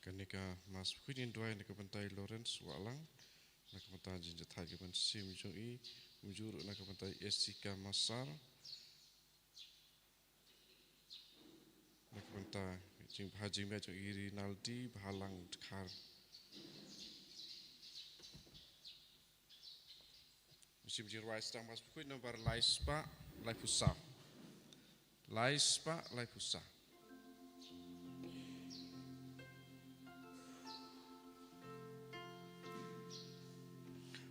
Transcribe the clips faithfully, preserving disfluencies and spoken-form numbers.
Kane ka Mass Bakhuid ngin duwai na ka bynta i Lawrence Wahlang, na ka bynta jingjathait ka mynsiem jong i, kumjuh ruh na ka bynta i Jessica Massar, na ka bynta jingbha jingmiat jong i Rinaldi Bhalang Dkhar. Mynsiem Jingrwai Sdang Mass Bakhuid number lai spah laiphew saw. Lai spah laiphew saw.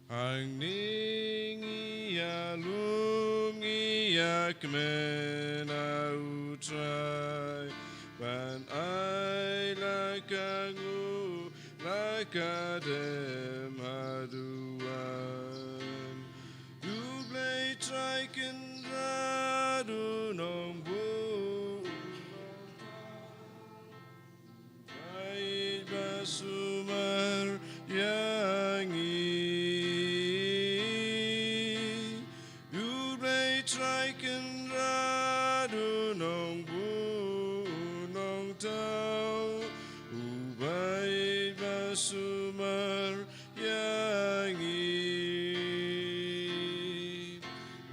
Hangne ngi ïalum ngi ïakmen ha U Trai, ban ai la ka nguh la ka dem haduh wan. U Blei Trai Kynrad u nongbuh, ai ba sumar ïa ngi. U Blei Trai Kynrad u nongbuh u nongthaw, u bai ba sumar ïa ngi.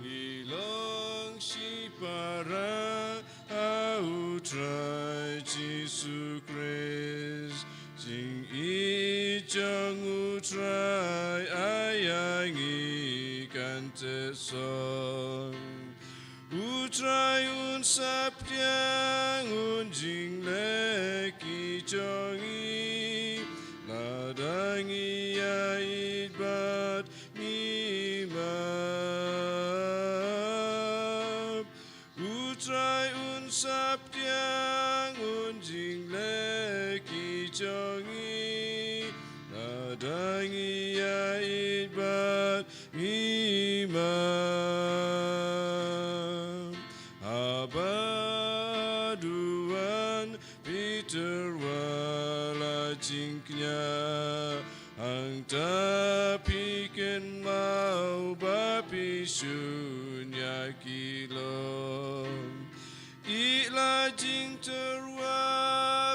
Ngi long shipara ha U Trai Jisu Khrist, jingïeit jong U Trai ai ïa ngi kan teh song. U Trai un saptiang un jingleh ki jong ngi, lada ngi ïa ïeit bad ngi map. U Trai un saptiang un jingleh ki jong ngi, lada ngi ïa ïeit bad ngi map. Haba duwan Peter wat la jingkñia, hangta phi kynmaw ba phi shun ïa ki long. Ïeit la jingtyrwa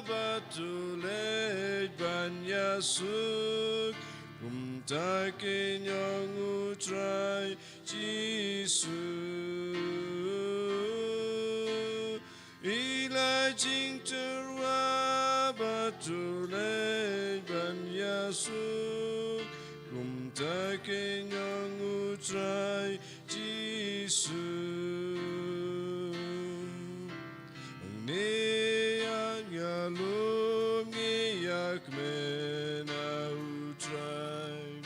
bad to leit ban ïasuk, kumta kein jong U Trai Jisu. Ïeit la jingtyrwa bad to leit ban ïasuk, kumta kein jong U Trai Jisu. Hangne ngi ïalum ngi ïakmen ha U Trai,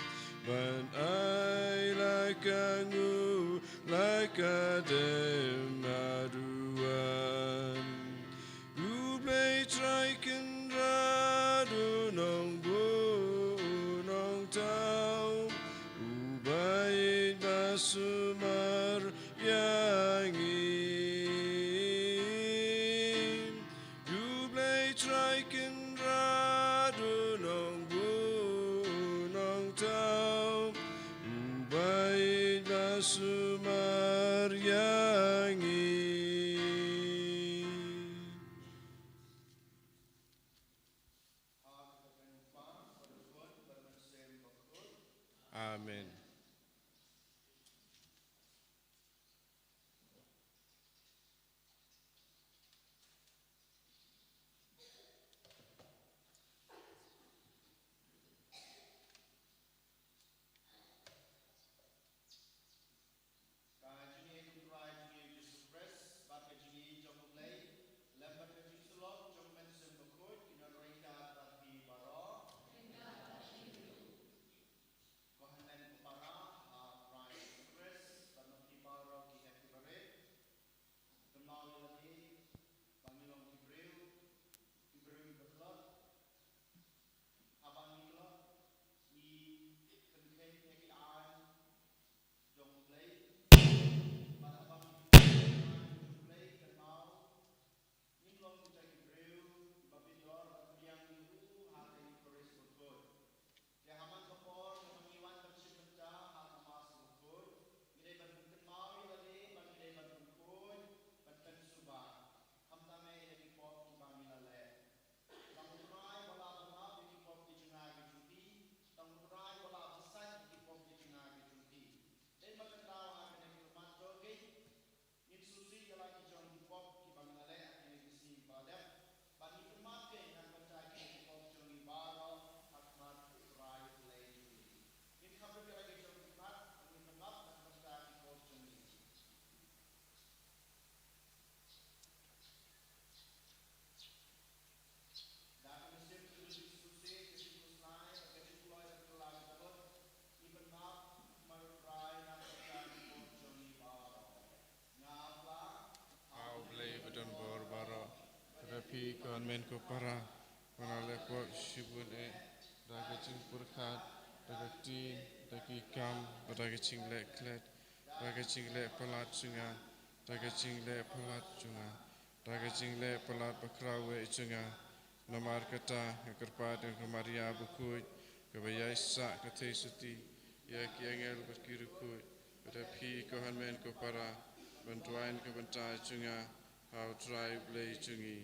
ban ai la ka nguh la ka dem haduh wan. U Blei Trai Kynrad u nongbuh u nongthaw, u bai ba sumar ïa ngi. U Blei Trai Kynrad u nongbuh u nongthaw, u bai ba sumar ïa ngi. Amen. Ka jingïeit jong U Trai jong ngi U Jisu Khrist, bad ka jingïeit jong U Blei, lem bad ka jingsyllok jong U Mynsiem Bakhuid, kin ïa ryngkat bad phi baroh. Ko hynmen ko para, Para, ba nga la poi shibun eh, da ka jingpyrkhat, da ka ktien, da ki kam, bad da ka jingleh klet, da ka jingleh palat jong nga, da ka jingleh palat jong nga, da ka jingleh palat bakhraw eh jong nga. Namar kata nga kyrpad ïa ka Maria bakhuid, kaba ïaisah ka theisotti ïa ki angel bad ki riewkhuid, bad ïa phi ko hynmen ko para, ban duwai na ka bynta jong nga ha U Trai U Blei jong ngi.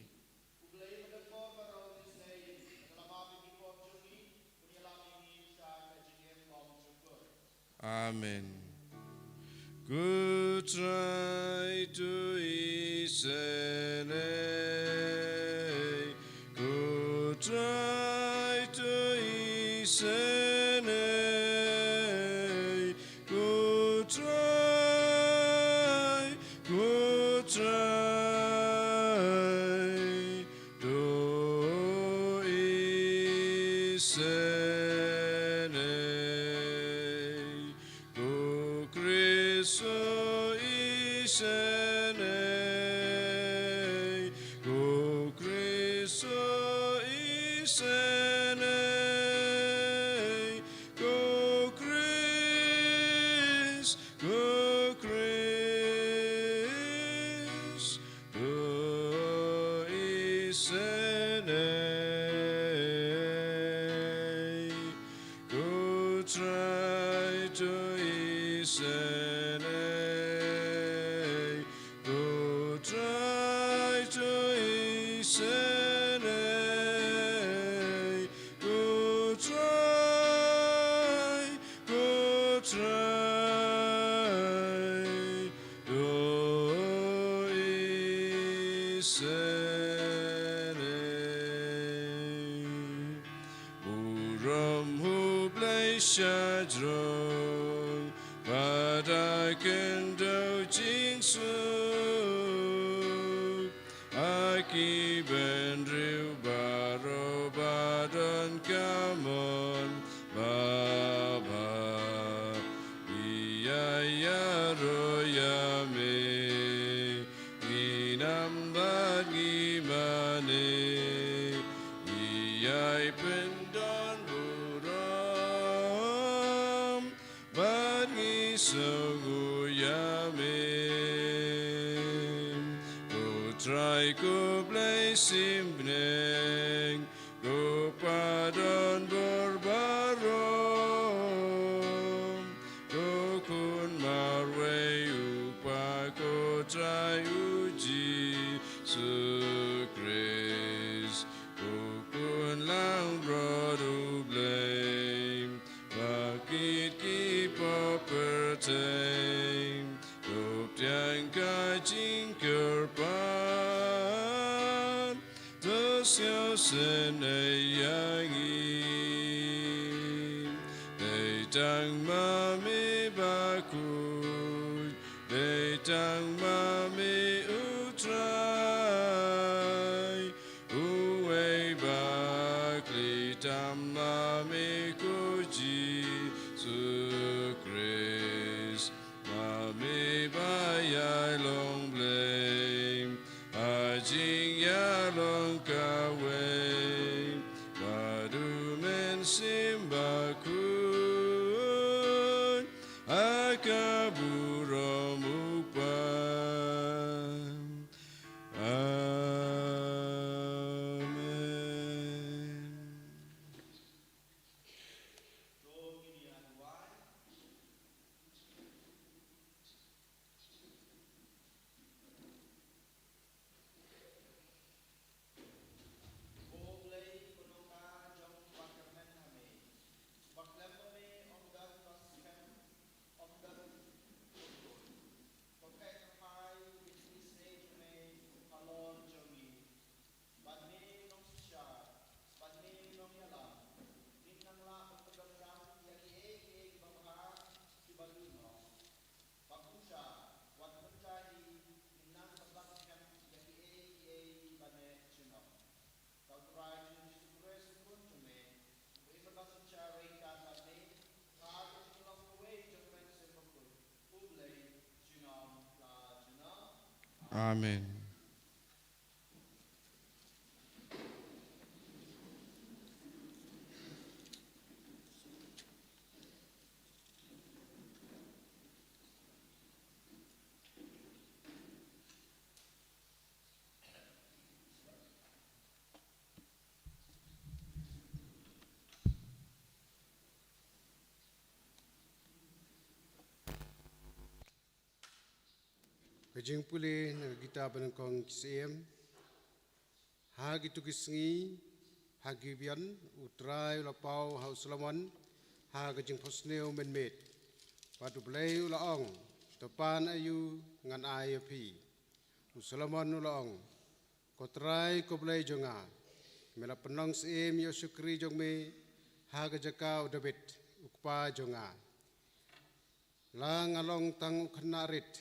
Amen. Ko Trai to isynei, ko Trai to isynei, ko Trai, ko Trai to isynei, ko Khrist to isynei, ko Khrist to isynei, ko Khrist, ko Khrist to isynei, ko Trai to isynei, ko Trai to isynei, ko Trai, ko Trai to isynei. Burom ha U Blei shajrong, bad ha ka khyndew jingsuk, ha ki bynriew baroh ba don ka mon babha. Ngi ïa ïaroh ïa me, ngi nam bad ngi mane, ngi ïai pyndonburom bad ngi sngewnguh ïa me. Ko Trai ko Blei sim bneng, ko Pa donbor baroh, ko Khun marwei U Kpa, ko Trai U Jisu Khrist, ko Khun langbrot U Blei, ba kit ki pop pyrthei, to pdiang ka jingkyrpad, to sngewsynei ïa ngi. Dei tang ma me bakhuid, dei tang ma me U Trai, uwei ba khlieh tam ma me ko Jisu Khrist, ma me ba ïai long Blei ha jingïalong kawei bad U Mynsiem Bakhuid, ha ka burom U Kpa. Amen. Ko Blei, ko nongkha jong uba kyrmen ha me, uba khlem ma me ym don ba skhem, ym don ba khuid. To kyrphai ïa ki jingïaseng jong me halor jong ngi. Bad me u nongsynshar, bad me u nongïalam, ngin nang lah ban pyndonkam ïa kiei kiei kiba bha, kiba dohnud. Bad kumta, wat mynta hi ngin nang ban bat skhem ïa kiei kiei ba neh junom. Da U Trai jong ngi Jisu Khrist U Khun jong me, uba im bad ba synshar ryngkat bad me, ha ka jinglong kawei jong U Mynsiem Bakhuid, U Blei, junom la junom. Amen. Jingpule na ka kitab ba nyngkong ki Syiem. Ha kitu ki sngi, ha Gibeon, U Trai u la paw ha u Solomon ha ka jingphohsniew mynmiet. Bad U Blei u la ong, "To pan aïu ngan ai ïa phi?" U Solomon u la ong, "Ko Trai, ko Blei jong nga, me la pynlong syiem ïa u shakri jong me ha ka jaka u David, u kpa jong nga. La nga long tang u khynnah rit,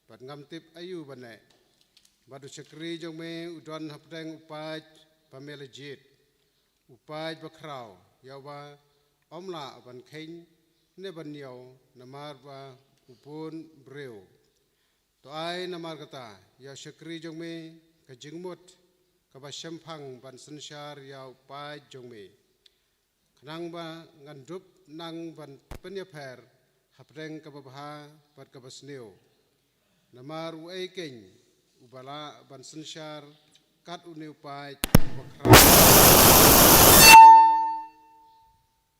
bad ngam tip aïu ban leh. Bad u shakri jong me u don hapdeng u paid ba me la jied, u paid bakhraw, ïa uba ym lah ban kheiñ ne ban ñiew, namar ba u bun briew. To ai namar kata ïa u shakri jong me ka jingmut kaba shemphang ban synshar ïa u paid jong me, khnang ba ngan dup nang ban pynïapher hapdeng kaba bha bad kaba sniew. Namar uei keiñ uba lah ban synshar kat une u paid uba khraw?"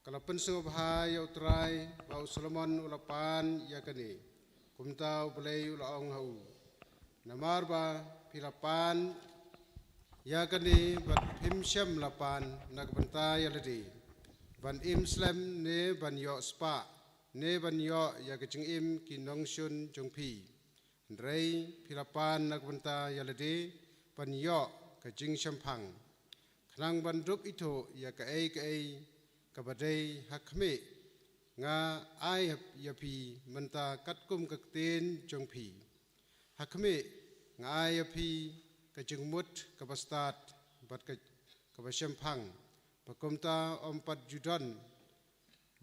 Ka la pynsngewbha ïa U Trai ba u Solomon u la pan ïa kane. Kumta U Blei u la ong ha u, "Namar ba phi la pan ïa kane bad phim shym la pan na ka bynta ïa lade, ban im slem ne ban ïoh spah, ne ban ïoh ïa ka jingim ki nongshun jong phi. Hynrei phi la pan na ka bynta ïa lade, ban ïoh ka jingshemphang, khnang ban dup ithuh ïa kaei kaei kaba dei. Ha khmih, nga ai ïa phi mynta katkum ka ktien jong phi. Ha khmih, nga ai ïa phi ka jingmut kaba stad bad ka, kaba shemphang, ba kumta ym pat ju don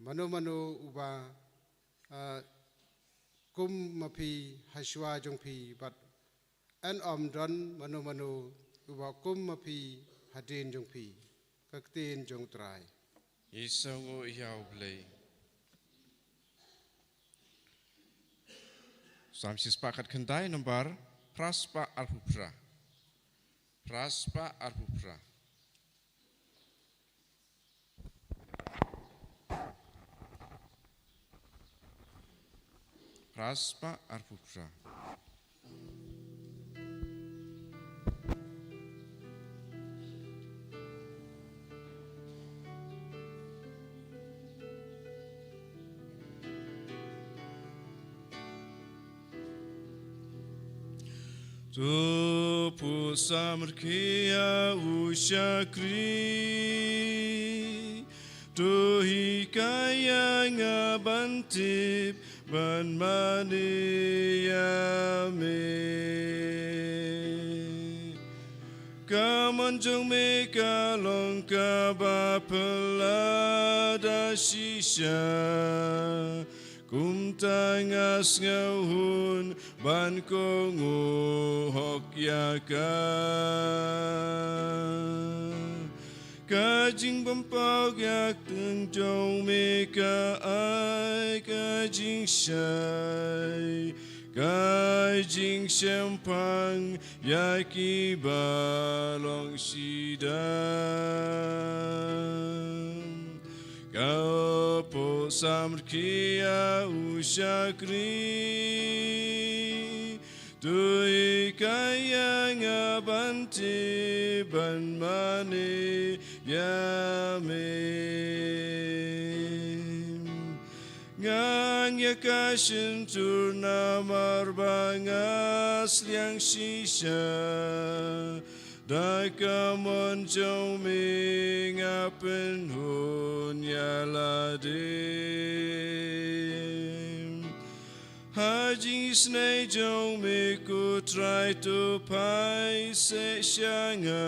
mano mano uba, ah, kum ma phi ha shuwa jong phi, bad yn ym don mano mano uba kum ma phi hadien jong phi." Ka ktien jong U Trai. Ngi sngewnguh ïa U Blei. Salm shispah khatkhyndai, nambar phra spah arphew phra. Phra spah arphew phra. Phra spah arphew phra. To phuh samrkhie ïa u shakri, to hikai ïa nga ban tip ban mane ïa me. Ka mon jong me ka long kaba phylla da shisha, kumta nga sngewhun ban kohnguh hok ïa ka. Ka jingbympew ïa ka ktien jong me ka ai ka jingshai, ka jingshemphang ïa kiba long shida. Ka phuh samrkhie ïa u shakri, to hikai ïa nga ban tip ban mane ïa me. Ngan ïa ka shyntur namar ba nga sliang shisha, da ka mon jong me nga pynhun ïa lade. Ha jingisynei jong me ko Trai, to phai seh sha nga,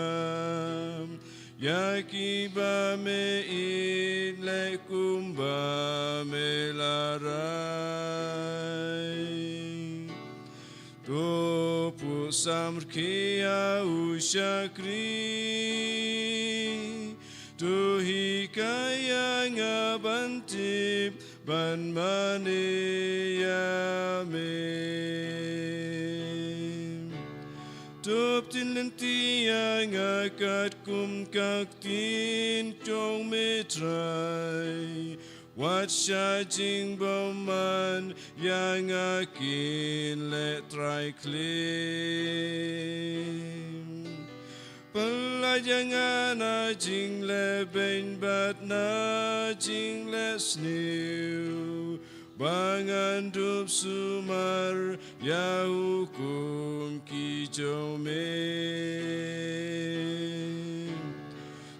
ïa kiba me ïeit leh kumba me la rai. To phuh samrkhie ïa u shakri, to hikai ïa nga ban tip ban mane ïa me. To pynlynti ïa nga katkum ka ktien jong me Trai, Wat sha jingbymman ïa nga, kin leh trai klim. Pynlait ïa nga na jingleh beiñ bad na jingleh sniew, ba ngan dup sumar ïa u hukum ki jong me.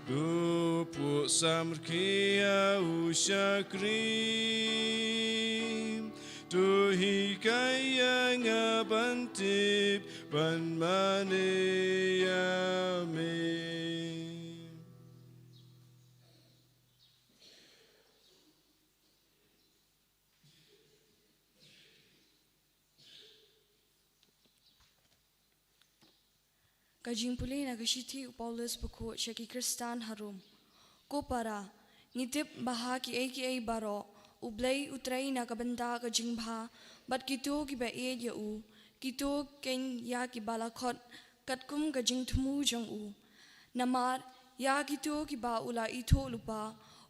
To phuh samrkhie ïa u shakri, to hikai ïa nga ban tip, ban mane ïa me. Ka jingpule na ka shithi u Paulus bakhuid sha ki Khristan ha Rom. Ko para, ngi tip ba ha kiei kiei baroh, U Blei u trei na ka bynta ka jingbha, bad kito kiba ïeit ïa u, kito kein ïa kiba la khot katkum ka jingthmu jong u. Namar, ïa kito kiba u la ithuh lypa,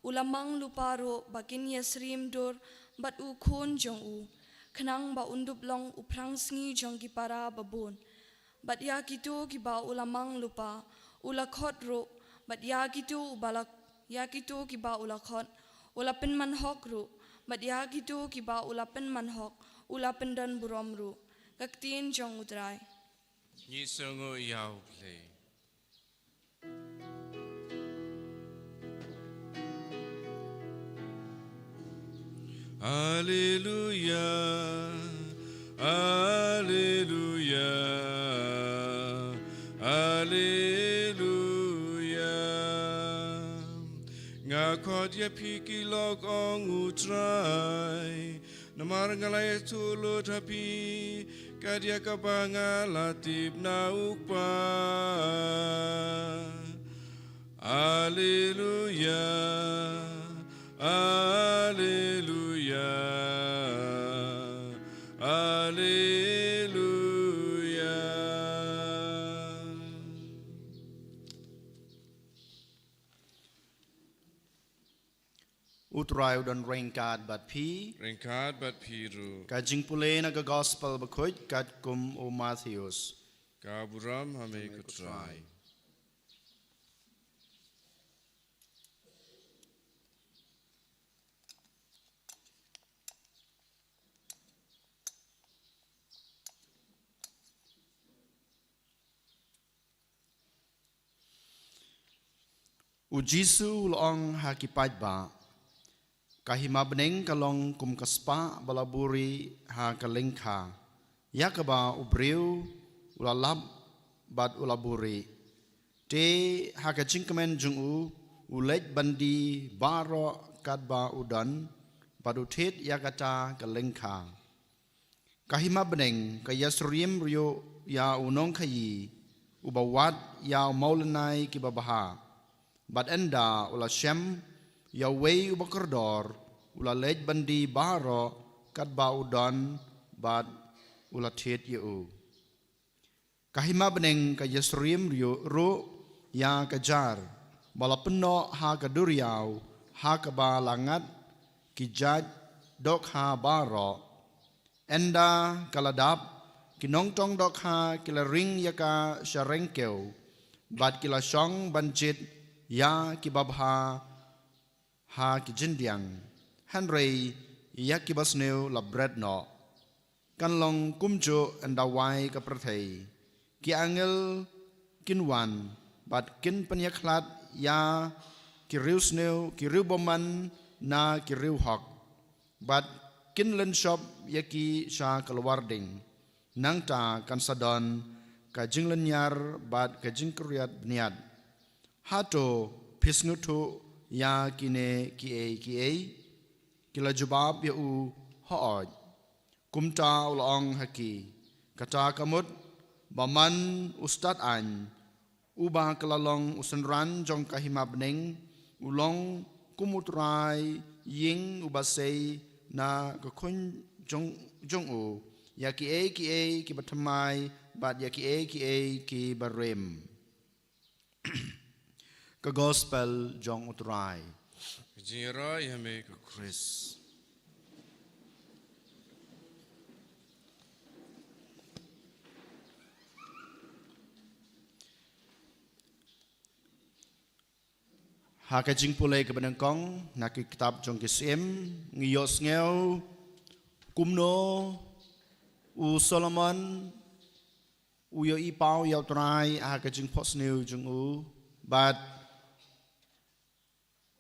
u la mang lypa ruh ba kin ïasyriem dur bad u Khun jong u, khnang ba un dup long u phrangsngi jong ki para babun. Bad ïa kito kiba u la mang lypa, u la khot ruh, bad ïa kito uba la, ïa kito kiba u la khot, u la pynman hok ruh, bad ïa kito kiba u la pynman hok, u la pyndon burom ruh. Ka ktien jong U Trai. Ngi sngew ïa U Blei. Alleluia, alleluia, alleluia. Nga khot ïa phi ki lok, ong U Trai, namar nga la ïathuh lut ha phi kat ïa kaba nga la tip na U Kpa. Alleluia, alleluia, alleluia. U Trai u don ryngkat bad phi. Ryngkat bad phi ruh. Ka jingpule na ka Gospel bakhuid katkum u Mathaios. Ka burom ha me ko Trai. U Jisu u la ong ha ki paidbah, ka hima bneng ka long kum ka spah ba la buhrieh ha ka lyngkha, ïa kaba u briew u la lap bad u la buhrieh. Te ha ka jingkmen jong u, u leit ban die baroh katba u don, bad u thied ïa kata ka lyngkha. Ka hima bneng ka ïasyriem ruh ïa u nongkhaïi, uba wad ïa u mawlynnai kiba bha. Bad ynda u la shem ïa uwei uba kordor, u la leit ban die baroh katba u don, bad u la thied ïa u. Ka hima bneng ka ïasyriem ruh ïa ka jar ba la pynnoh ha ka duriaw, ha kaba la ngat ki jait dohkha baroh. Ynda ka la dap, ki nongtong dohkha ki la ring ïa ka sha ryngkew, bad ki la shong ban jied ïa kiba bha ha ki jyndiang, hynrei ïa kiba sniew la bret noh. Kan long kumjuh ynda wai ka pyrthei. Ki angel kin wan, bad kin pynïakhlad ïa ki riewsniew, ki riewbymman na ki riewhok, bad kin lynshop ïa ki sha ka lwar ding. Nangta kan sa don ka jinglynñiar bad ka jingkyrïat bniat. Hato phi sngewthuh ïa kine kiei kiei? Ki la jubab ïa u, hooid. Kumta u la ong ha ki, kata ka mut ba man u stad aiñ, uba ka la long u synran jong ka hima bneng, u long kum u trai ïing uba sei na ka khun jong, jong u, ïa kiei kiei kiba thymmai, bad ïa kiei kiei kiba rim. Ka Gospel jong u Trai. Jingïaroh ïa me ko Khrist. Ha ka jingpule kaba nyngkong na ki kitab jong ki Syiem, ngi ïohsngew kumno u Solomon u ïohi paw ïa u Trai ha ka jingphohsniew jong u, bad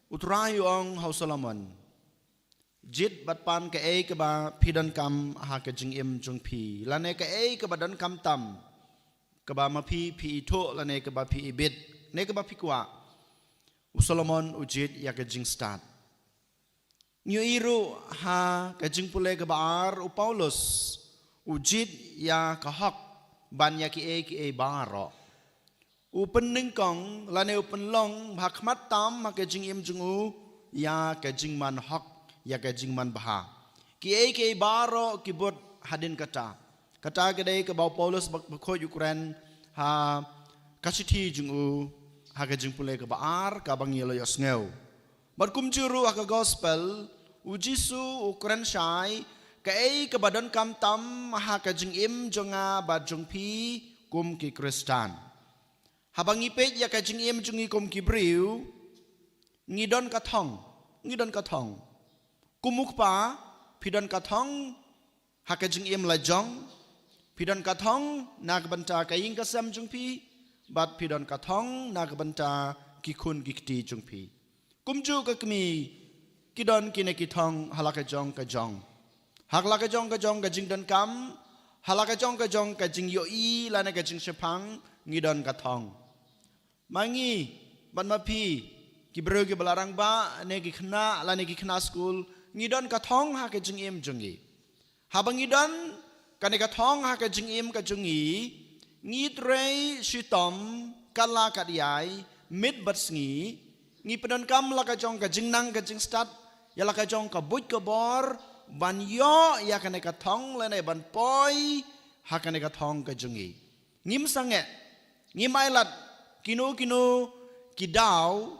u Trai u ong ha u Solomon, jied bad pan kaei kaba phi donkam ha ka jingim jong phi, lane kaei kaba donkam tam, kaba ma phi phi ithuh lane kaba phi ibit, ne kaba phi kwah. U Solomon u jied ïa ka jingstad. Ngi ïohi ruh ha ka jingpule kaba ar, u Paulus u jied ïa ka hok ban ïa kiei kiei baroh. U pynnyngkong lane u pynlong ha khmat tam ha ka jingim jong u ïa ka jingman hok, ïa ka jingman bha. Kiei kiei baroh ki bud hadien kata. Kata ka dei kaba u Paulus ba, bakhuid u kren ha ka shithi jong u ha ka jingpule kaba ar kaba ngi la ïohsngew. Bad kumjuh ruh ha ka gospel, u Jisu u kren shai kaei kaba donkam tam ha ka jingim jong nga bad jong phi kum ki Khristan. Haba ngi peit ïa ka jingim jong ngi kum ki briew, ngi don ka thong, ngi don ka thong. Kum u kpa, phi don ka thong ha ka jingim la jong, phi don ka thong na ka bynta ka ïing ka sem jong phi, bad phi don ka thong na ka bynta ki khun ki kti jong phi. Kumjuh ka kmie, ki don kine ki thong ha la ka jong ka jong. Ha la ka jong ka jong ka jingdonkam, ha la ka jong ka jong ka jingïohi lane ka jingshemphang, ngi don ka thong. Ma ngi, bad ma phi, ki briew kiba la rangbah, ne ki khynnah, lane ki khynnah skul, ngi don ka thong ha ka jingim jong ngi. Haba ngi don kane ka thong ha ka jingim ka jong ngi, ngi trei shitom, kat la kat ïai, miet bad sngi, ngi pyndonkam la ka jong ka jingnang ka jingstad, ïa la ka jong ka buit ka bor, ban ïoh ïa kane ka thong lane ban poi ha kane ka thong ka jong ngi. Ngim sangeh, ngim ailad kino kino ki daw,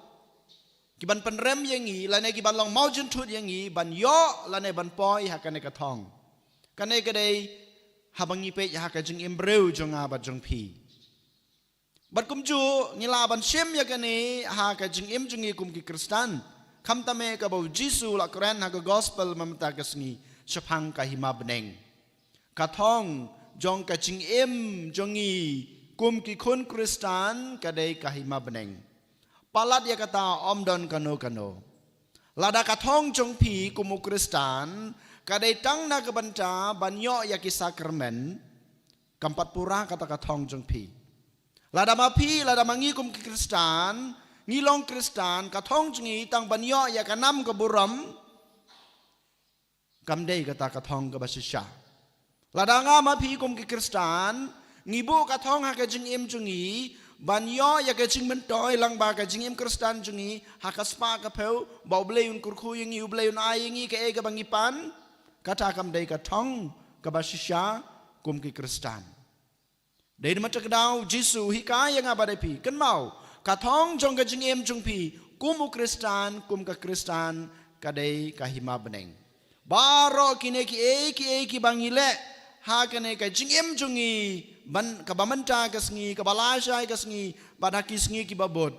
kiban pynrem ïa ngi, lane kiban long mawjynthut ïa ngi, ban ïoh, lane ban poi ha kane ka thong. Kane ka dei haba ngi peit ha ka jingim briew jong nga bad jong phi. Bad kumjuh, ngi lah ban shim ïa kane ha ka jingim jong ngi kum ki Khristan. Khamtam eh kaba u Jisu u la kren ha ka gospel mynta ka sngi, shaphang ka hima bneng. Ka thong jong ka jingim jong ngi kum ki khun Khristan ka dei ka hima bneng. Palat ïa kata ym don kano kano. Lada ka thong jong phi kum u Khristan ka dei tang na ka bynta ban ïoh ïa ki sakramen, kam pat pura kata ka thong jong phi. Lada ma phi, lada ma ngi kum ki Khristan, ngi long Khristan, ka thong jong ngi tang ban ïoh ïa ka nam ka burom, kam dei kata ka thong kaba shisha. Lada nga ma phi kum ki Khristan, ngi buh ka thong ha ka jingim jong ngi, ban ïoh ïa ka jingmyntoi lyngba ka jingim Khristan jong ngi, ha ka spah ka phew, ba U Blei un kyrkhu ïa ngi, U Blei un ai ïa ngi kaei kaba ngi pan, kata kam dei ka thong kaba shisha kum ki Khristan. Dei na kata ka daw u Jisu u hikai ïa nga bad ïa phi. Kynmaw, ka thong jong ka jingim jong phi kum u Khristan, kum ka Khristan, ka dei ka hima bneng. Baroh kine kiei kiei kiba ngi leh ha kane ka jingim jong ngi, ban, kaba mynta ka sngi, kaba lashai ka sngi, bad ha ki sngi kiba bud.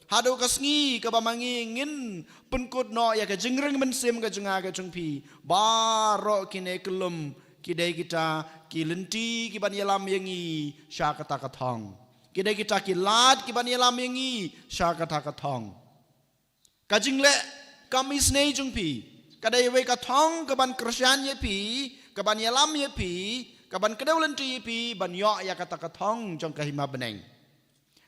Haduh ka sngi kaba ma ngi ngin pynkut noh ïa ka jingring mynsiem ka jong nga ka jong phi. Baroh kine kyllum ki dei kita ki lynti kiban ïalam ïa ngi sha kata ka thong. Ki dei kita ki lad kiban ïalam ïa ngi sha kata ka thong. Ka jingleh kam isynei jong phi ka dei iwei ka thong kaban kyrshan ïa phi, kaban ïalam ïa phi, kaban kdew lynti ïa phi ban ïoh ïa kata ka thong jong ka hima bneng.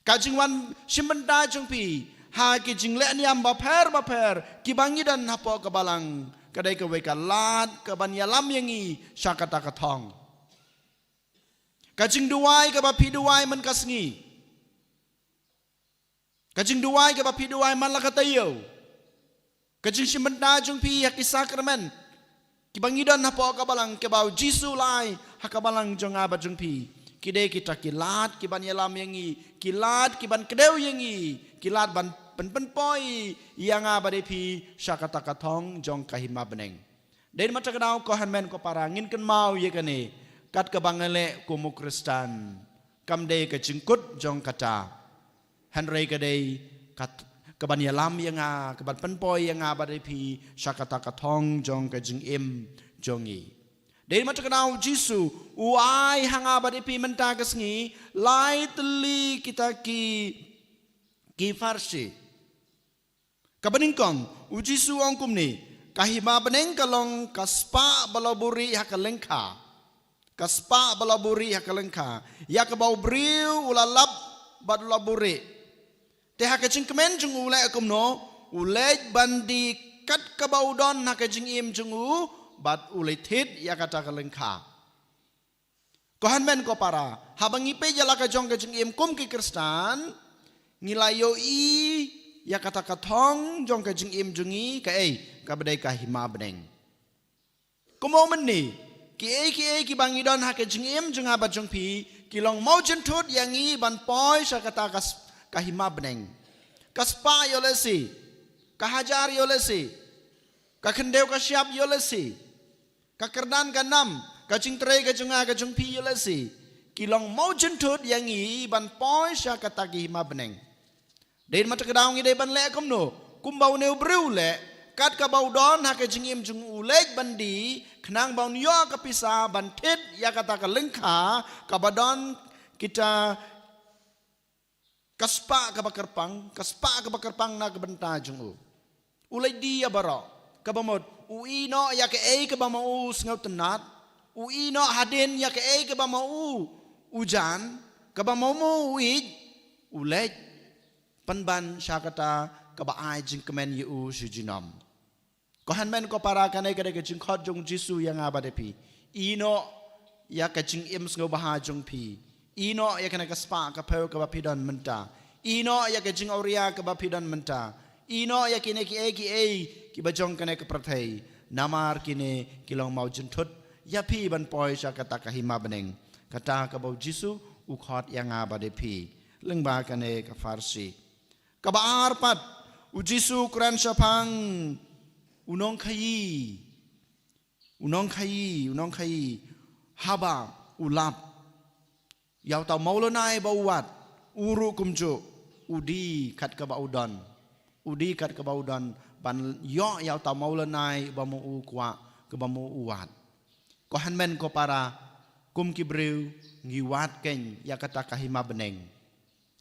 Ka jingwan shim bynta jong phi ha ki jingleh niam bapher bapher kiba ngi don hapoh ka balang, ka dei kawei ka lad kaban ïalam ïa ngi sha kata ka thong. Ka jingduwai kaba phi duwai man ka sngi, ka jingduwai kaba phi duwai man la ka taïew, ka jingshim bynta jong phi ha ki sakramen kiba ngi don hapoh ka balang, kiba u Jisu u la ai ha ka balang jong nga bad jong phi, ki dei kita ki lad kiban ïalam ïa ngi, ki lad kiban kdew ïa ngi, ki lad ban pynpynpoi ïa nga bad ïa phi sha kata ka thong jong ka hima bneng. Dei namar kata ka daw ko hynmen ko para, ngin kynmaw ïa kane, kat kaba nga leh kum u Khristan, kam dei ka jingkut jong kata. Hynrei ka dei kat, kaban ïalam ïa nga, kaban pynpoi ïa nga bad ïa phi sha kata ka thong jong ka jingim jong ngi. Dei namar kata ka daw u Jisu u ai ha nga bad ïa phi mynta ka sngi lai tylli kita ki, ki pharshi. Kaba nyngkong, u Jisu u ong kumne, ka hima bneng ka long ka spah ba la buhrieh ha ka lyngkha. Ka spah ba la buhrieh ha ka lyngkha, ïa kaba u briew u la lap bad u la buhrieh. Te ha ka jingkmen jong u u leh kumno? U leit ban die kat kaba u don ha ka jingim jong u, bad u leit thied ïa kata ka lyngkha. Ko hynmen ko para, haba ngi peit ïa la ka jong ka jingim kum ki Khristan, ngi la ïohi ïa kata ka thong jong ka jingim jong ngi, kaei? Kaba dei ka hima bneng. Kumno mynne, kiei kiei kiba ngi don ha ka jingim jong nga bad jong phi, ki long mawjynthut ïa ngi ban poi sha kata ka s-, ka hima bneng. Ka spah ïoh lehse, ka hajar ïoh lehse, ka khyndew ka shyiap ïoh lehse, ka kyrdan ka nam, ka jingtrei ka jong nga ka jong phi ïoh lehse, ki long mawjynthut ïa ngi ban poi sha kata ka hima bneng. Dei namar kata ka daw ngi dei ban leh kumno? Kumba une u briew u leh, kat kaba u don ha ka jingim jong u u leit ban die, khnang ba un ïoh ka pisa ban thied ïa kata ka lyngkha kaba don kita ka spah kaba kyrpang, ka spah kaba kyrpang na ka bynta jong u. U leit die ïa baroh, kaba mut u ïeh noh ïa kaei kaba ma u sngewtynnat, u ïeh noh hadien ïa kaei kaba ma u u jan, kaba ma u ïeit, u leit pynban sha kata kaba ai jingkmen ïa u shi junom. Ko hynmen ko para, kane ka dei ka jingkhot jong u Jisu ïa nga bad ïa phi. Ïeh noh ïa ka jingim sngewbha jong phi. Ïeh noh ïa kane ka spah ka phew kaba phi don mynta. Ïeh noh ïa ka jingawria kaba phi don mynta. Ïeh noh ïa kine kiei kiei kiba jong kane ka pyrthei. Namar kine ki long mawjynthut ïa phi ban poi sha kata ka hima bneng. Kata kaba u Jisu u khot ïa nga bad ïa phi lyngba kane ka pharshi. Kaba ar pat, u Jisu u kren shaphang u nongkhaïi. U nongkhaïi, u nongkhaïi, haba u lap, ïa uta u mawlynnai ba u wad, u ruh kumjuh u die kat kaba u don. U die kat kaba u don ban ïoh ïa uta u mawlynnai ba ma u kwah, kaba ma u wad. Ko hynmen ko para, kum ki briew ngi wad keiñ ïa kata ka hima bneng.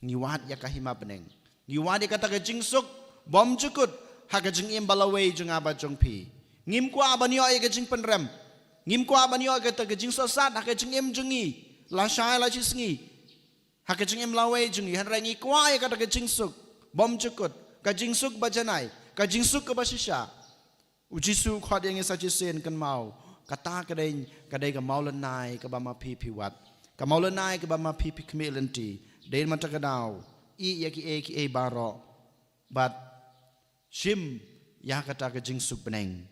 Ngi wad ïa ka hima bneng. Ngi wad ïa kata ka jingsuk bymjukut ha ka jingim ba lawei jong nga bad jong phi. Ngim kwah ban ïoh ïa ka jingpynrem. Ngim kwah ban ïoh ïa kata ka jingsohsat ha ka jingim jong ngi, lashai lashisngi. Ha ka jingim lawei jong ngi, hynrei ngi kwah ïa kata ka jingsuk bymjukut, ka jingsuk ba janai, ka jingsuk kaba shisha. U Jisu u khot ïa ngi sa shisien, kynmaw, kata ka dei, ka dei ka mawlynnai kaba ma phi phi wad. Ka mawlynnai kaba ma phi phi khmih lynti. Dei namar kata ka daw, ïeh ïa kiei kiei baroh bad shim ïa kata ka jingsuk bneng.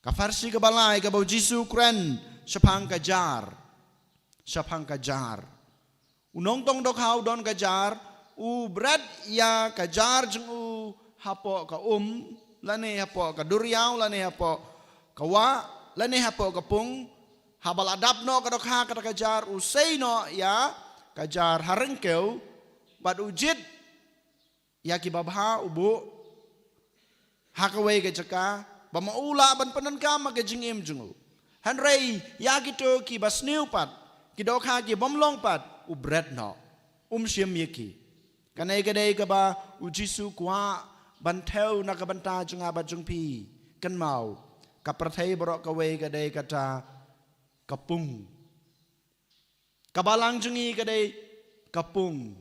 Ka pharshi kaba lai kaba u Jisu u kren shaphang ka jar. Shaphang ka jar. U nongtong dohkha u don ka jar, u bret ïa ka jar jong u hapoh ka um, lane hapoh ka duriaw, lane hapoh ka wah, lane hapoh ka pung. Haba la dap noh ka dohkha kata ka jar, u sei noh ïa ka jar ha ryngkew, bad u jied ïa kiba bha u buh ha kawei ka jaka, ba ma u lah ban pyndonkam ha ka jingim jong u. Hynrei ïa kito kiba sniew pat, ki dohkha ki bym long pat, u bret noh, um shim ïa ki. Kane ka dei kaba u Jisu u kwah ban thew na ka bynta jong nga bad jong phi. Kynmaw, ka pyrthei baroh kawei ka dei kata ka pung. Ka balang jong ngi ka dei ka pung.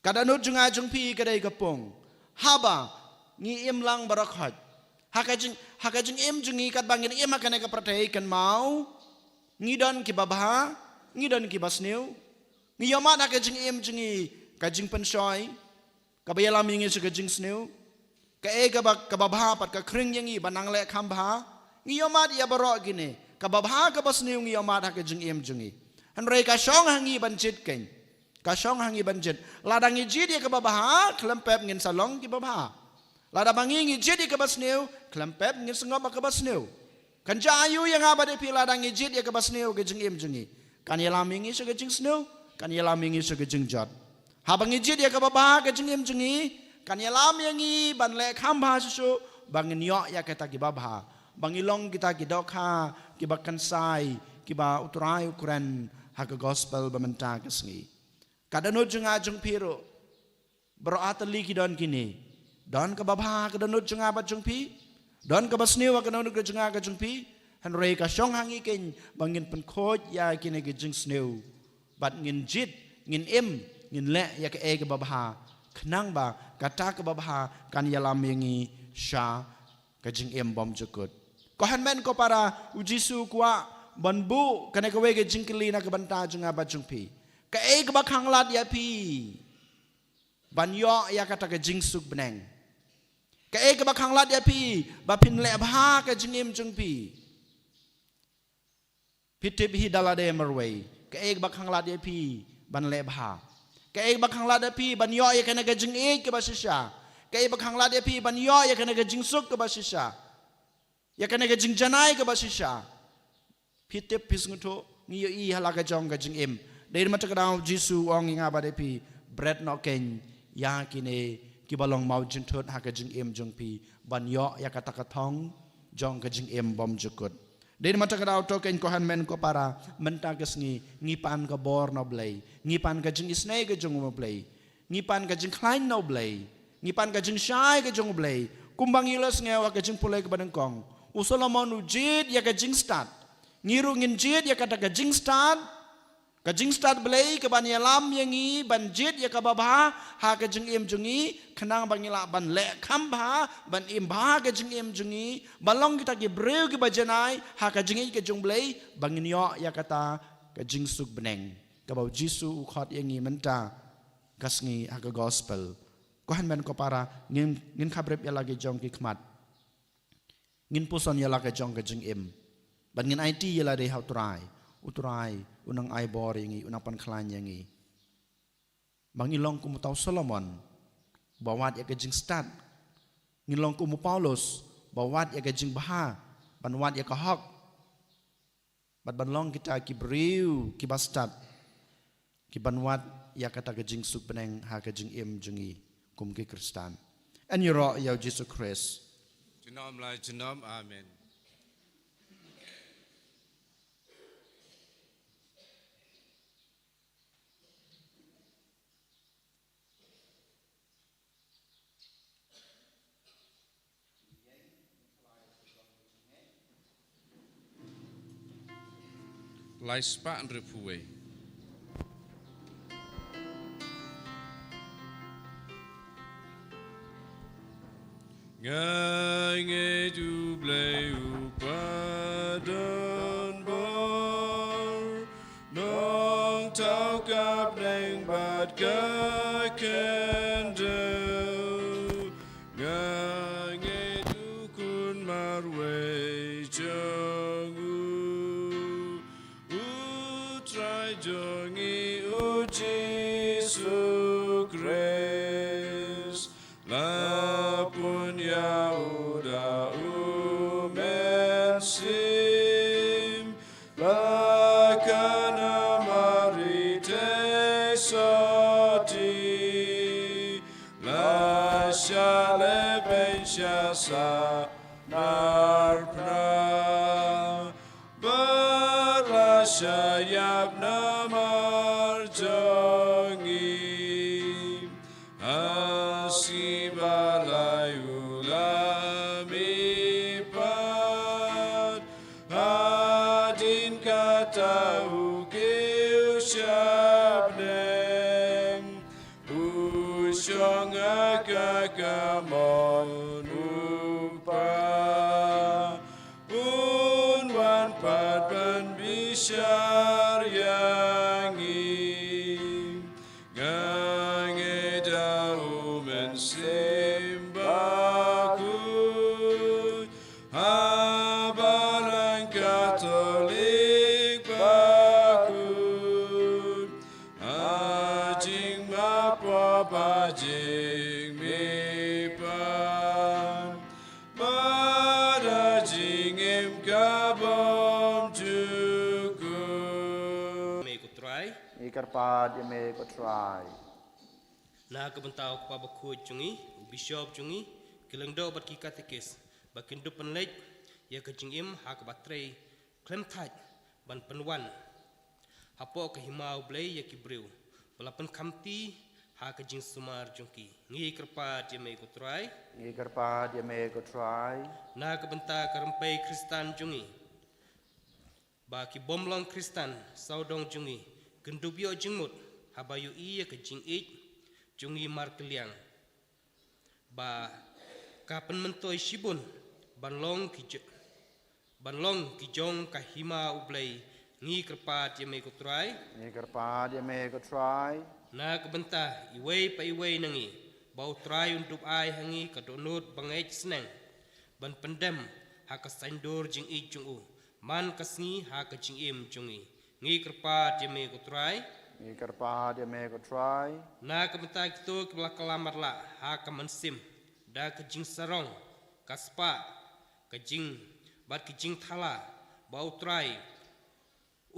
Ka dohnud jong nga jong phi ka dei ka pung. Haba ngi im lang baroh khoit ha ka jing, ha ka jingim jong ngi, katba ngin im ha kane ka pyrthei, kynmaw, ngi don kiba bha, ngi don kiba sniew. Ngi ïohmad ha ka jingim jong ngi ka jingpynshoi, kaba ïalam ïa ngi sha ka jingsniew. Kaei kaba, kaba bha pat ka khring ïa ngi ban nang leh kham bha. Ngi ïohmad ïa baroh kine, kaba bha kaba sniew ngi ïohmad ha ka jingim jong ngi. Hynrei ka shong ha ngi ban jied keiñ. Ka shong ha ngi ban jied. Lada ngi jied ïa kaba bha, khlem pep ngin sa long kiba bha. Lada ba ngi ngi jied ïa kaba sniew, khlem pep ngin sngap ha kaba sniew. Kan jia aiu ïa nga bad ïa phi lada ngi jied ïa kaba sniew ka jingim jong ngi? Kan ïalam ïa ngi sha ka jingsniew, kan ïalam ïa ngi sha ka jingjot. Haba ngi jied ïa kaba bha ka jingim jong ngi, kan ïalam ïa ngi ban leh kham bha shuh shuh, ba ngin ïoh ïa kita kiba bha, ba ngi long kita ki dohkha kiba kynsai, kiba U Trai u kren ha ka gospel ba mynta ka sngi. Ka dohnud jong nga jong phi ruh, baroh ar tylli ki don kine. Don kaba bha ka dohnud jong nga bad jong phi, don kaba sniew ka dohnud ka jong nga ka jong phi. Hynrei ka shong ha ngi keiñ ba ngin pynkhuid ïa kine ki jingsniew, bad ngin jied, ngin im, ngin leh ïa kaei kaba bha, khnang ba kata kaba bha kan ïalam ïa ngi sha ka jingim bymjukut. Ko hynmen ko para, U Jisu u kwah ban buh kane kawei ka jingkylli na ka bynta jong nga bad jong phi. Kaei kaba khanglad ïa phi ban ïoh ïa kata ka jingsuk bneng? Kaei kaba khanglad ïa phi ba phin leh bha ka jingim jong phi? Phi tip hi da lade marwei, kaei kaba khanglad ïa phi ban leh bha? Kaei kaba khanglad ïa phi ban ïoh ïa kane ka jingïeit kaba shisha? Kaei kaba khanglad ïa phi ban ïoh ïa kane ka jingsuk kaba shisha, ïa kane ka jingjanai kaba shisha? Phi tip, phi sngewthuh, ngi ïohi ha la ka jong ka jingim. Dei namar kata ka daw U Jisu u ong ïa nga bad ïa phi, bret noh keiñ ïa kine kiba long mawjynthut ha ka jingim jong phi ban ïoh ïa kata ka thong jong ka jingim bymjukut. Dei namar kata ka daw to keiñ ko hynmen ko para, mynta ka sngi ngi pan ka bor na U Blei, ngi pan ka jingisynei ka jong U Blei, ngi pan ka jingkhlaiñ na U Blei, ngi pan ka jingshai ka jong U Blei. Kumba ngi la sngew ha ka jingpule kaba nyngkong, u Solomon u jied ïa ka jingstad. Ngi ruh ngin jied ïa kata ka jingstad, ka jingstad Blei kaban ïalam ïa ngi ban jied ïa kaba bha ha ka jingim jong ngi, khnang ba ngi lah ban leh kham bha, ban im bha ka jingim jong ngi, ban long kita ki briew kiba janai ha ka jingïeit ka jong U Blei, ba ngin ïoh ïa kata ka jingsuk bneng kaba U Jisu u khot ïa ngi mynta ka sngi ha ka gospel. Ko hynmen ko para, ngin, ngin khabrip ïa la ki jong ki khmat, ngin puson ïa la ka jong ka jingim, bad ngin aiti ïa lade ha U Trai. U Trai u nang ai bor ïa ngi, u nang pynkhlaiñ ïa ngi, ba ngin long kum uta u Solomon ba wad ïa ka jingstad, ngin long kum u Paulus ba wad ïa ka jingbha, ban wad ïa ka hok, bad ban long kita ki briew kiba stad, kiban wad ïa kata ka jingsuk bneng ha ka jingim jong ngi kum ki Khristan. Yn ïaroh ïa U Jisu Khrist. Junom la junom, amen. Lai spah hynriewphew wei. Nga ngeit U Blei u kpa don bor, nongthaw ka bneng bad ka khyndew. Nga ngeit U Khun marwei jong U, U Trai jong ngi U Jisu Khrist. La pun ïa U da U Mynsiem, la kha na Mari thei sotti, la shah lehbeiñ sha sah nar phra, bad la shah ïap namar jong ngi. Ha sngi ba lai u la mihpat, hadien kata u kiew sha bneng, u shong ha ka kamon U Kpa. Un wan pat ban bishar ïa ngi. Nga ngeit ha U Mynsiem Bakhuid, ha Balang Katholik bakhuid, ha Jukut. Me ko Trai. Ngi kyrpad ïa me ko Trai. Na ka bynta u Kpa Bakhuid jong ngi, u Bishop jong ngi, ki lyngdoh bad ki katekis, ba kin dup pynleit ïa ka jingim ha kaba trei khlem thait ban pynwan hapoh ka hima U Blei ïa ki briew ba la pynkhamti ha ka jingsumar jong ki. Ngi kyrpad ïa me ko Trai. Ngi kyrpad ïa me ko Trai. Na ka bynta ka rympei Khristan jong ngi, ba ki bym long Khristan sawdong jong ngi kin dup ïoh jingmut haba ïohi ïa ka jingïeit jong ngi markylliang, ba ka pynmyntoi shibun ban long ki jo-, ban long ki jong ka hima U Blei. Ngi kyrpad ïa me ko Trai. Ngi kyrpad ïa me ko Trai. Na ka bynta iwei pa iwei na ngi, ba u Trai un dup ai ha ngi ka dohnud bangeit sneng ban pyndem ha ka saiñdur jingïeit jong u man ka sngi ha ka jingim jong ngi. Ngi kyrpad ïa me ko Trai. Ngi kyrpad ïa me ko Trai. Na ka bynta kito kiba la kylla matlah ha ka mynsiem da ka jingsarong, ka spah, ka jing, bad ka jingthala, ba u Trai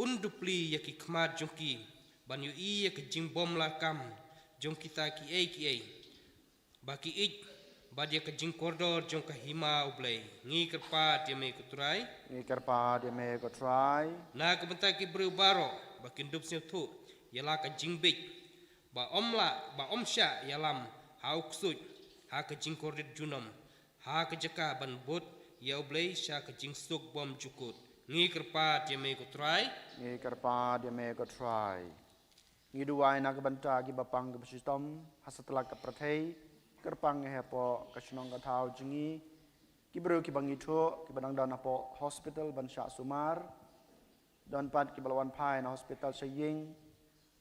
un dupli ïa ki khmat jong ki ban ïohi ïa ka jingbymlah kam jong kita kiei kiei ba ki ïeit, bad ïa ka jingkordor jong ka hima U Blei. Ngi kyrpad ïa me ko Trai. Ngi kyrpad ïa me ko Trai. Na ka bynta ki briew baroh ba kin dup sngewthuh ïa la ka jingbieit, ba ym lah, ba ym shah ïalam ha u ksuid ha ka jingkordit junom, ha ka jaka ban bud ïa U Blei sha ka jingsuk bymjukut. Ngi kyrpad ïa me ko Trai. Ngi kyrpad ïa me ko Trai. Ngi duwai na ka bynta kiba pang kiba shitom ha satlak ka pyrthei, kyrpang hapoh ka shnong ka thaw jong ngi, ki briew kiba ngi thuh kiba dang don hapoh hospital ban shah sumar, don pat kiba la wan phai na hospital sha ïing,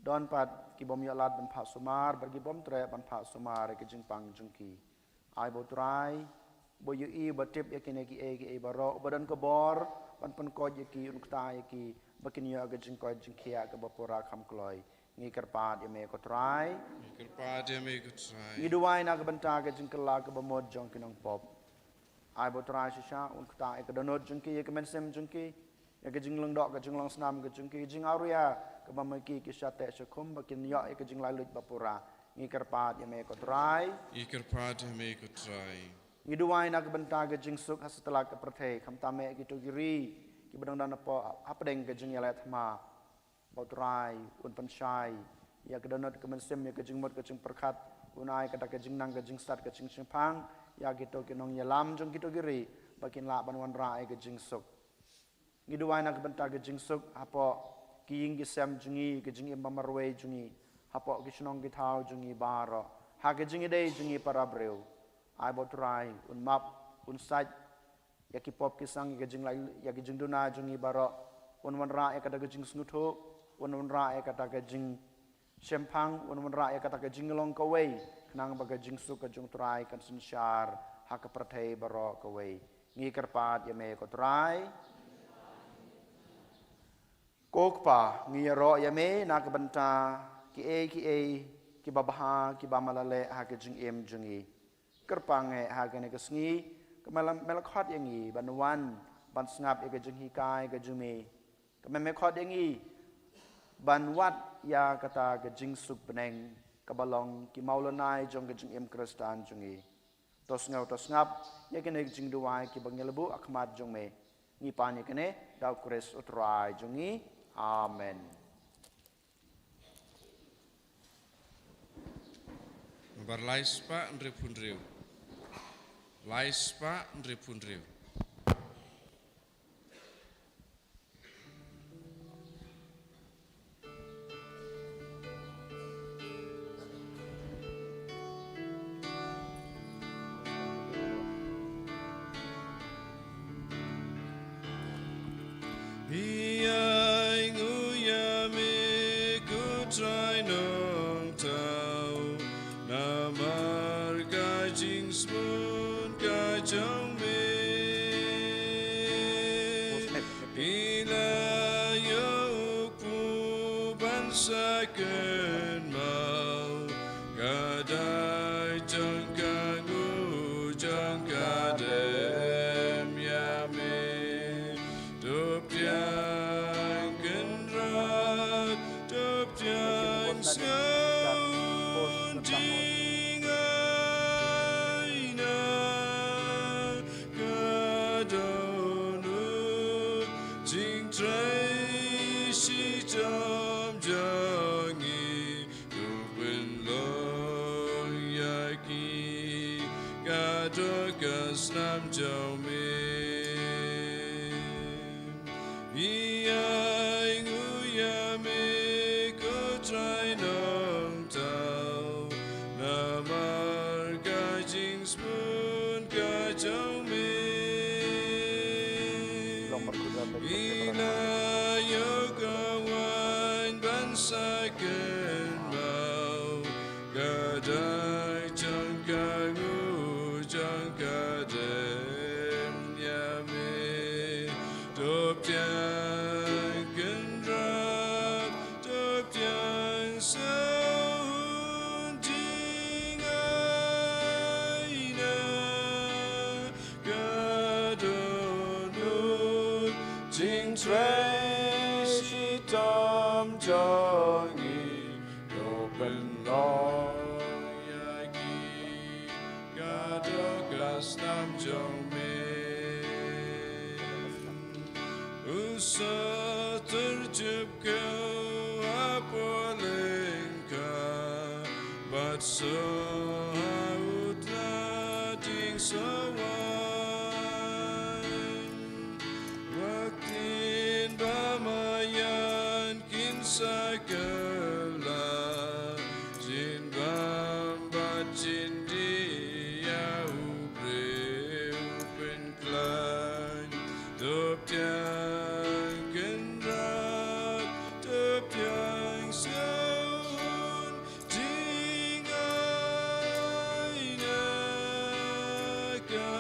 don pat ki bym ïoh lad ban phah sumar, bad ki bym treh ban phah sumar ïa ka jingpang jong ki. Ai ba u Trai, ba ïohi ba tip ïa kine kiei kiei baroh, ba don ka bor ban pynkoit ïa ki, un kta ïa ki ba kin ïoh ka jingkoit jingkhiah kaba pura kham kloi. Ngi kyrpad ïa me ko Trai. Ngi kyrpad ïa me ko Trai. Ngi duwai na ka bynta ka jingkylla kaba mut jong ki nongpop. Ai ba u Trai shisha un kta ïa ka dohnud jong ki, ïa ka mynsiem jong ki, ïa ka jinglyngdoh, ka jinglong snam ka jong ki, jingawria kaba ma ki ki shah teh shah khum, ba kin ïoh ïa ka jinglait luid ba pura. Ngi kyrpad ïa me ko Trai. Ngi kyrpad ïa me ko Trai. Ngi duwai na ka bynta ka jingsuk ha satlak ka pyrthei, khamtam eh kito ki ri kiba dang don hapoh hapdeng ka jingïaleh thma. Ba u Trai un pynshai ïa ka dohnud ka mynsiem, ïa ka jingmut ka jingpyrkhat, un ai kata ka jingnang ka jingstad ka jingshemphang ïa kito ki nongïalam jong kito ki ri, ba kin lah ban wanrah ïa ka jingsuk. Ngi duwai na ka bynta ka jingsuk hapoh ki ïing ki sem jong ngi, ka jingim ba marwei jong ngi, hapoh ki shnong ki thaw jong ngi baroh, ha ka jingïadei jong ngi para briew. Ai ba u Trai un map, un sait ïa ki pop ki sang, ïa ka jinglai, ïa ka jingduna jong ngi baroh, un wanrah ïa kata ka jingsngewthuh, un wanrah ïa kata ka jingshemphang, un wanrah ïa kata ka jinglong kawei, khnang ba ka jingsuk ka jong u Trai kan synshar ha ka pyrthei baroh kawei. Ngi kyrpad ïa me ko Trai. Ko Kpa, ngi ïaroh ïa me na ka bynta kiei kiei kiba bha, kiba malaleh ha ka jingim jong ngi. Kyrpang eh ha kane ka sngi, ka me la, me la khot ïa ngi ban wan ban sngap ïa ka jinghikai ka jong me. Ka me, me khot ïa ngi ban wad ïa kata ka jingsuk bneng kaba long ki mawlynnai jong ka jingim Khristan jong ngi. To sngew, to sngap ïa kane ka jingduwai kiba ngi la buh ha khmat jong me. Ngi pan ïa kane da u Khrist u Trai jong ngi. Amen. Nambar lai spah hynriewphew hynriew. Lai spah hynriewphew hynriew. Ïa nguh ïa me ko Trai Nongthaw, namar ka jingsbun ka jong me. Ïa la ïa u kpu ban sa kynmaw, ka dei jong ka nguh jong ka dem ïa me. Dup ïa Jingtrei shitom jong ngi, to pynlong ïa ki katto ka snam jong me. Ngi ainguh ïa me ko Trai Nongthaw, namar ka jingsbun ka jong me. Ngi la ïoh ka waiñ ban sa kynmaw ka dak jong ka nguh jong ka dem ïa me. To pdiang Kynrad, to pdiang sngewhun jingaina, ka dohnud jingtrei shitom jong ngi, to pynlong ïa ki katto ka snam jong me. U soh tyrjyp kiew hapoh lyngkha, bad soh ha u tla jingsohwaiñ. Wat ktien ba maïan kin sa kylla, jin bam bad jin dih ïa u briew pynkhlaiñ. To pdiang Kynrad, to pdiang sngewhun jingaina, ka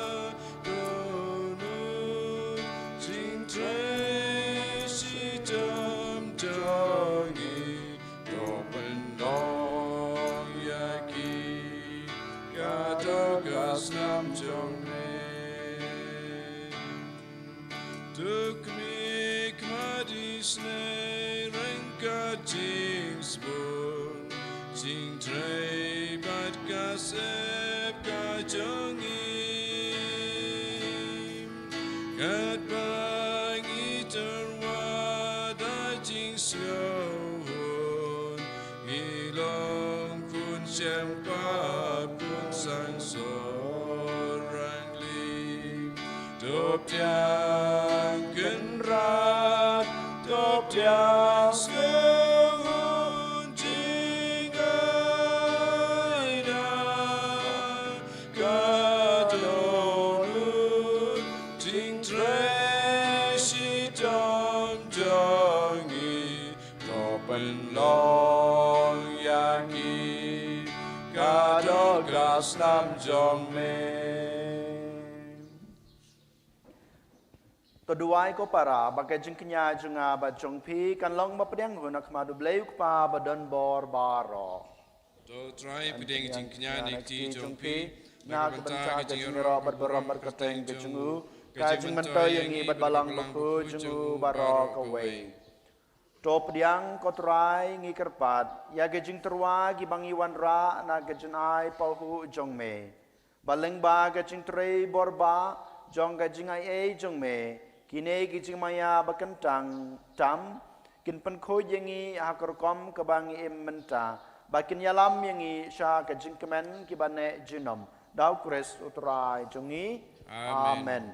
dohnud jingtrei shitom jong ngi, to pynlong ïa ki katto ka snam jong me. To khmih khmat isynei ryngkat jingsbun, jingtrei bad ka sep ka jong ngi. Katba ngi tyrwa da jingsngewhun, ngi long khun shem pat khun sang sorangli. To pdiang Kynrad, to pdiang sngewhun jingaina, ka dohnud jingtrei shitom jong ngi, to pynlong ïa ki katto ka snam jong me. To duwai ko para, ba ka jingkñia jong nga bad jong phi kan long ba pdiang hun ha khmat U Blei U Kpa ba don bor baroh. To Trai pdiang jingkñia na kti jong phi na ka bynta ka jingïaroh bad burom bad kyrteng ka jong u, ka jingmyntoi ïa ngi bad Balang Bakhuid jong u baroh kawei. To pdiang ko Trai, ngi kyrpad ïa ka jingtyrwa kiba ngi wanrah na ka jingai pahuh jong me. Ba lyngba ka jingtrei borbah jong ka jingaiei jong me, kine ki jingmaïa ba kyntang tam kin pynkhuid ïa ngi ha ka rukom kaba ngi im mynta, ba kin ïalam ïa ngi sha ka jingkmen kiba neh junom. Da U Khrist U Trai jong ngi. Amen. Amen.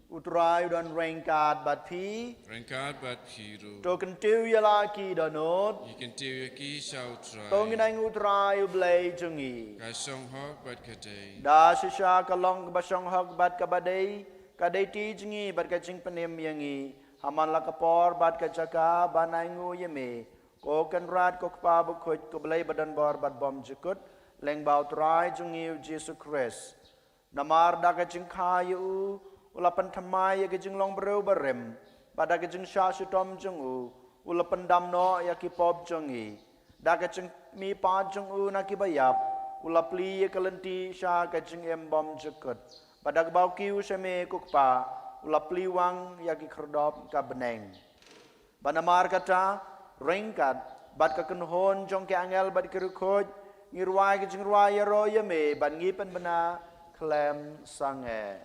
U Trai u don ryngkat bad phi. Ryngkat bad phi ruh. To kyntiew ïa la ki dohnud. Ngi kyntiew ïa ki sha U Trai. To ngin ainguh U Trai U Blei jong ngi. Ka shong hok bad ka dei. Da shisha ka long kaba shong hok bad kaba dei, ka dei ti jong ngi bad ka jingpynim ïa ngi. Ha man la ka por bad ka jaka ban ainguh ïa me, ko Kynrad, ko Kpa Bakhuid, ko Blei ba don bor bad bymjukut, lyngba U Trai jong ngi U Jisu Khrist. Namar da ka jingkha ïa u, u la pynthymmai ïa ka jinglong briew barim, bad da ka jingshah shitom jong u, u la pyndam noh ïa ki pop jong ngi. Da ka jingmihpat jong u na kiba ïap, u la plie ïa ka lynti sha ka jingim bymjukut. Bad da kaba u kiew sha me ko Kpa, u la plie wang ïa ki khyrdop ka bneng. Bad namar kata, ryngkat bad ka kynhun jong ki angel bad ki riewkhuid, ngi rwai ka jingrwai ïaroh ïa me, bad ngi pynbna khlem sangeh.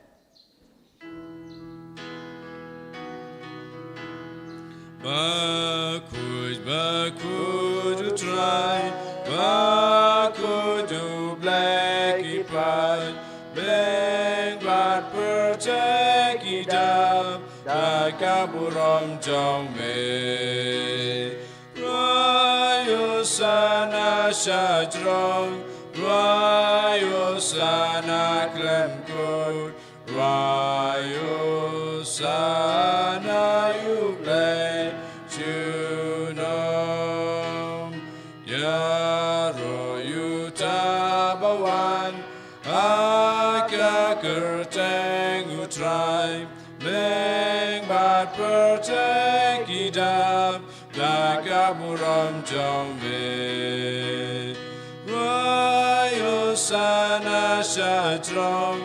Bakhuid, bakhuid U Trai, bakhuid U Blei ki paid, beiñ bad pyrthei ki dap da ka burom jong me. Rwai Hosana sha jrong, rwai Hosana khlem kut, rwai Hosana ïa U Blei junom. Ïaroh ïa uta uba wan ha ka kyrteng U Trai, beiñ bad pyrthei ki dap da ka burom jong me. Rwai Hosana sha jrong,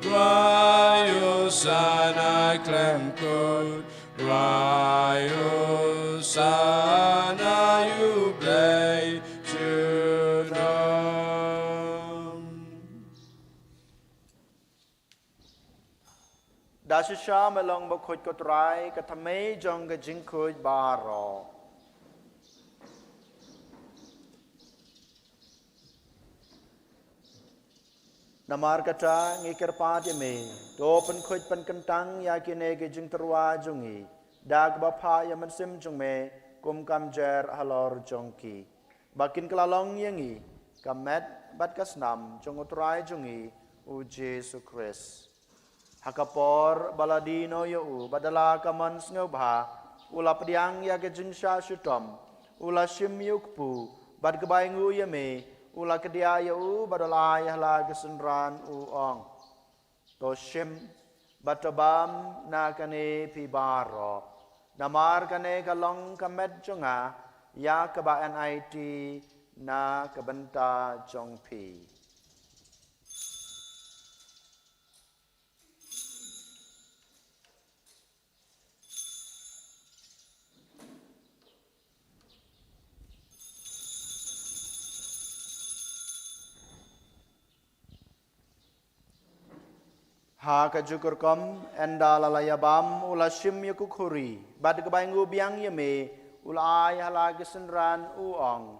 rwai Hosana khlem kut, rwai Hosana ïa U Blei junom. Da shisha me long bakhuid ko Trai, ka thymmei jong ka jingkhuid baroh. Namar kata ngi kyrpad ïa me, to pynkhuid pynkyntang ïa kine ki jingtyrwa jong ngi da kaba phah ïa u Mynsiem jong me kum ka mjer halor jong ki, ba kin kylla long ïa ngi ka met bad ka snam jong U Trai jong ngi U Jisu Khrist. Ha ka por ba la die noh ïa u bad da la ka mon sngewbha, u la pdiang ïa ka jingshah shitom, u la shim ïa u kpu, bad kaba ainguh ïa me, u la kdiah ïa u bad u la ai ha la ki synran, u ong: To shim bad to bam na kane phi baroh, namar kane ka long ka met jong nga ïa kaba enai na ka bynta jong phi. Ha kajuh ka rukom, ynda la la ïabam, u la shim ïa ka khuri, bad kaba ainguh biang ïa me, u la ai ha la ki synran, u ong: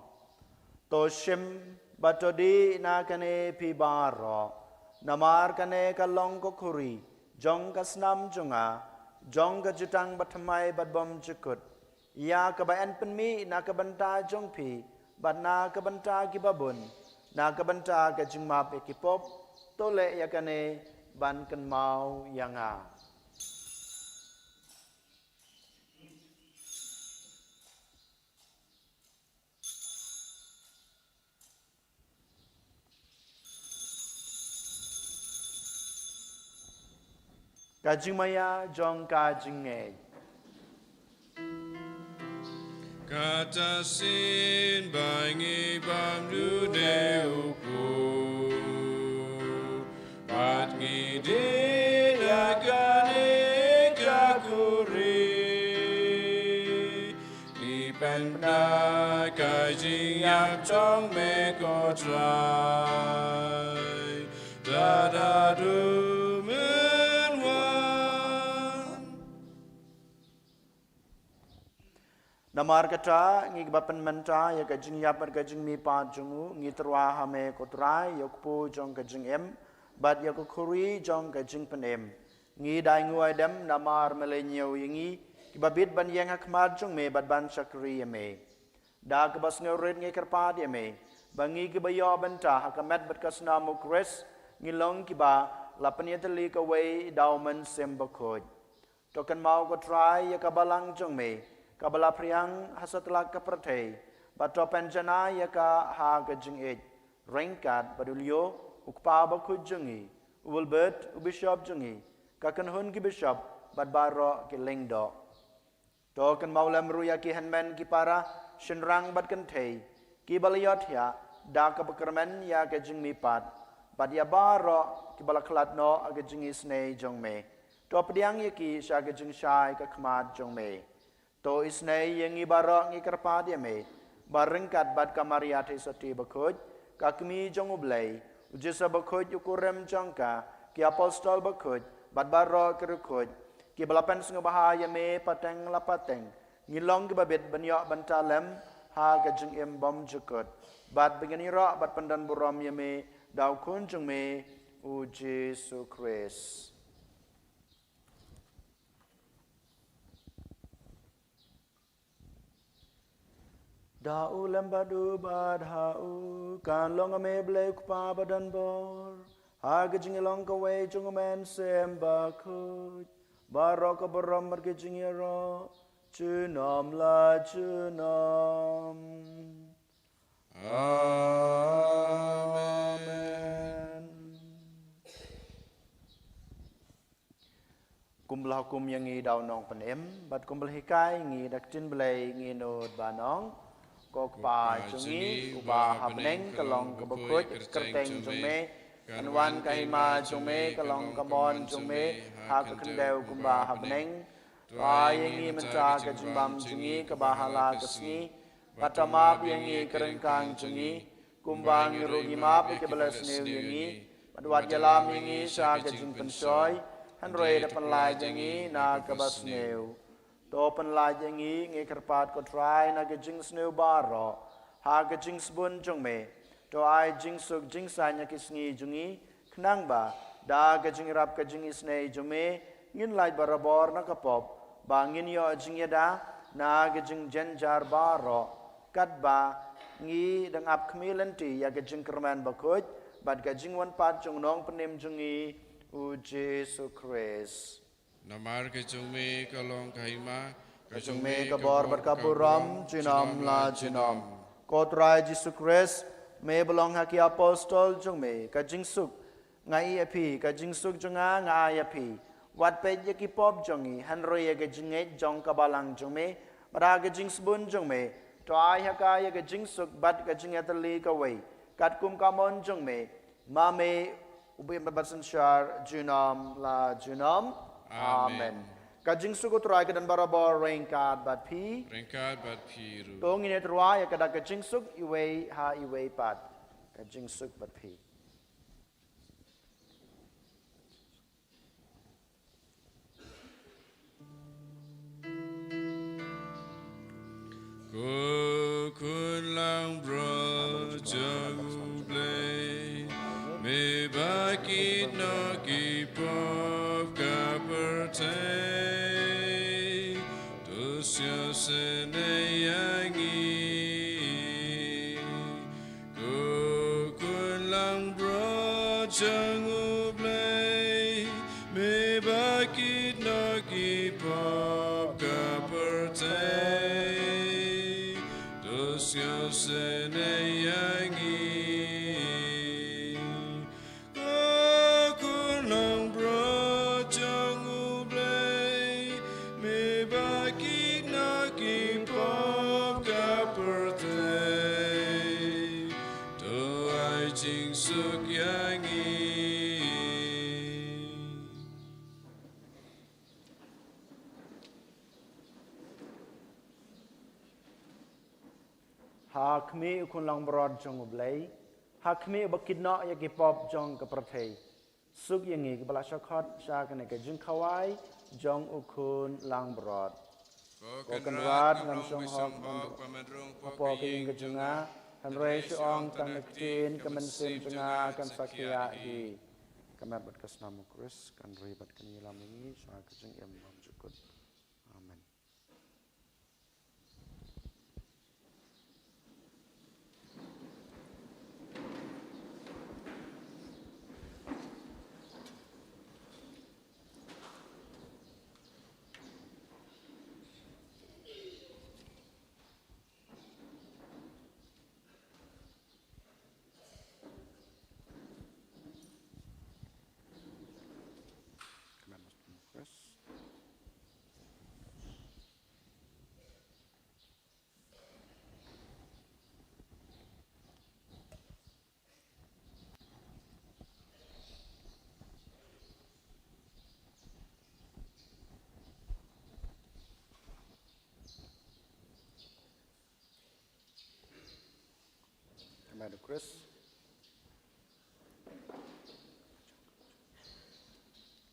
To shim bad to dih na kane phi baroh, namar kane ka long ka khuri jong ka snam jong nga, jong ka jutang bathymmai bad bymjukut, ïa kaba yn pynmih na ka bynta jong phi bad na ka bynta kiba bun, na ka bynta ka jingmap ïa ki pop. To leh ïa kane ban kynmaw ïa nga. Ka jingmaïa jong ka jingngeit. Kata shisien ba ngi bam dune u kpu, bad ngi dih na kane ka khuri, ngi pynbna ka jingïap jong me ko Trai, tad haduh men wan. Namar kata, ngi kiba pynmynta ïa ka jingïap bad ka jingmihpat jong u, ngi tyrwa ha me ko Trai, ïa u kpu jong ka jingim bad ïa ka khuri jong ka jingpynim. Ngi da ainguh aidem namar me la ñiew ïa ngi, kiba bit ban ïeng ha khmat jong me bad ban shakri ïa me. Da kaba sngewrit ngi kyrpad ïa me ba ngi kiba ïoh bynta ha ka met bad ka snam u Khrist, ngi long kiba la pynïatylli kawei da u Mynsiem Bakhuid. To kynmaw ko Trai ïa ka balang jong me kaba la phriang ha satlak ka pyrthei, bad to pynjanai ïa ka ha ka jingïeit, ryngkat bad u Leo, u Kpa Bakhuid jong ngi, u Wilbert, u Bishop jong ngi, ka kynhun ki bishop bad baroh ki lyngdoh. To kynmaw lem ruh ïa ki hynmen ki para, shynrang bad kynthei, kiba la ïohthiah da kaba kyrmen ïa ka jingmihpat, bad ïa baroh kiba la khlad noh ha ka jingisynei jong me. To pdiang ïa ki sha ka jingshai ka khmat jong me. To isynei ïa ngi baroh, ngi kyrpad ïa me, ba ryngkat bad ka Maria Theisotti Bakhuid, ka Kmie jong u Blei, U Jisu bakhuid, u kurim jong ka, ki apostol bakhuid, bad baroh ki riewkhuid, kiba la pynsngewbha ïa me pateng la pateng, ngin long kiba bit ban ïoh bynta lem ha ka jingim bymjukut, bad ba ngin ïaroh bad pyndonburom ïa me da u Khun jong me, u Jisu Khrist. Da u lem bad u bad ha u, kan long ha me Blei u Kpa badonbor, ha ka jingïalong kawei jong u Mynsiem Bakhuid, baroh ka burom bad ka jingïaroh, junom la junom. Amen. Kumba la hukum ïa ngi da u Nongpynim, bad kumba la hikai ïa ngi da ka ktien Blei, ngin nud ban ong: Ko Kpa jong ngi uba ha bneng, ka long kaba khuid ka kyrteng jong me, kan wan ka hima jong me, ka long ka mon jong me ha ka khyndew kumba ha bneng. To ai ïa ngi mynta ka jingbam jong ngi kaba ha la ka sngi, bad to map ïa ngi ka ryngkang jong ngi, kumba ngi ruh ngi map ïa kiba la sniew ïa ngi, bad wat ïalam ïa ngi sha ka jingpynshoi, hynrei to pynlait ïa ngi na kaba sniew. To pynlait ïa ngi, ngi kyrpad ko Trai, na ka jingsniew baroh, ha ka jingsbun jong me. To ai jingsuk jingsaiñ ha ki sngi jong ngi, khnang ba da ka jingïarap ka jingisynei jong me, ngin lait barabor na ka pop, ba ngin ïoh jingïada na ka jingjynjar baroh, katba ngi dang ap khmih lynti ïa ka jingkyrmen bakhuid bad ka jingwan pat jong u Nongpynim jong ngi, u Jisu Khrist. Namar ka jong me ka long ka hima, ka jong me ka bor bad ka burom, junom la junom. Ko Trai Jisu Khrist, me ba la ong ha ki apostol jong me: Ka jingsuk nga ai ïa phi, ka jingsuk jong nga nga ai ïa phi. Wat peit ïa ki pop jong ngi, hynrei ïa ka jingngeit jong ka balang jong me, bad ha ka jingsbun jong me, to ai ha ka ïa ka jingsuk bad ka jingïatylli kawei, katkum ka mon jong me, ma me uba im bad synshar junom la junom. Amen. Amen. Ka jingsuk u Trai ka don barabor ryngkat bad phi. Ryngkat bad phi ruh. To ngin ïatreilang ïa ka da ka jingsuk iwei ha iwei pat. Ka jingsuk bad phi. Ko Khun langbrot jong U Blei, me ba kit noh ki pop ka pyrthei, to sngewsynei ïa ngi. Ko Khun langbrot jong U Blei, me ba kit noh ki pop ka pyrthei, to sngewsynei ïa ngi. Ko Khun langbrot jong U Blei, me ba kit noh ki pop ka pyrthei, to ai jingsuk ïa ngi. Ha khmih u Khun langbrot jong U Blei, ha khmih uba kit noh ïa ki pop jong ka pyrthei. Suk ïa ngi kiba la shah khot sha kane ka jingkhawai jong u Khun langbrot. Ko Kynrad, ngam shong hok ban ïeng hapoh ka ïing ka jong nga, hynrei shu ong tang ka ktien, ka mynsiem jong nga kan sa khiah hi. Ka met bad ka snam u Khrist kan ri bad kan ïalam ïa ngi sha ka jingim bymjukut. Amen. Ka met u Khrist.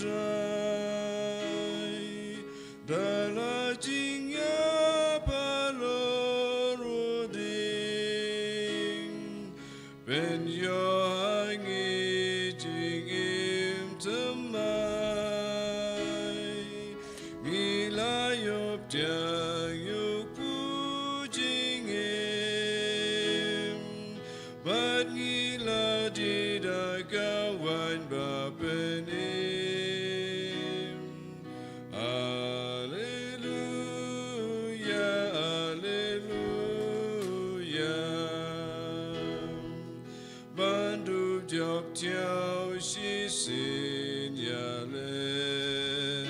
Trai, da la jingïap halor u dieng, pynïoh ha ngi jingim thymmai. Ngi la ïoh pdiang ïa u jingim, bad ngi la die da ka waiñ ba pynim. Alleluia, alleluia. Ban dup jop thiaw shisien ïaleh,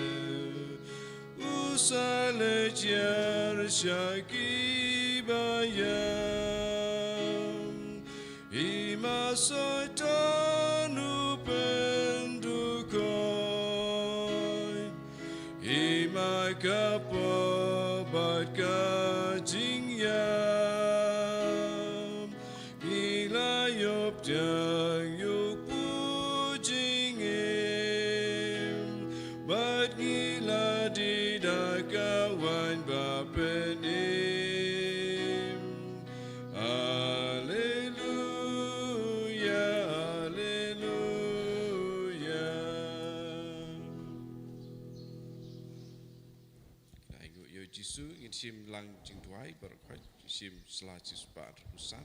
u sa leit hiar sha ki ba ïam. Hima Soitan u pyndukoit, hima ka pop bad ka jingïap. Ngi la ïoh pdiang ïa u jingim, bad ngi la die da ka waiñ ba pynim. Alleluia, alleluia. Ai ngu ïa u Jisu, ngin shim lang jingduwai baroh khoit, shim sla shispah arphew san.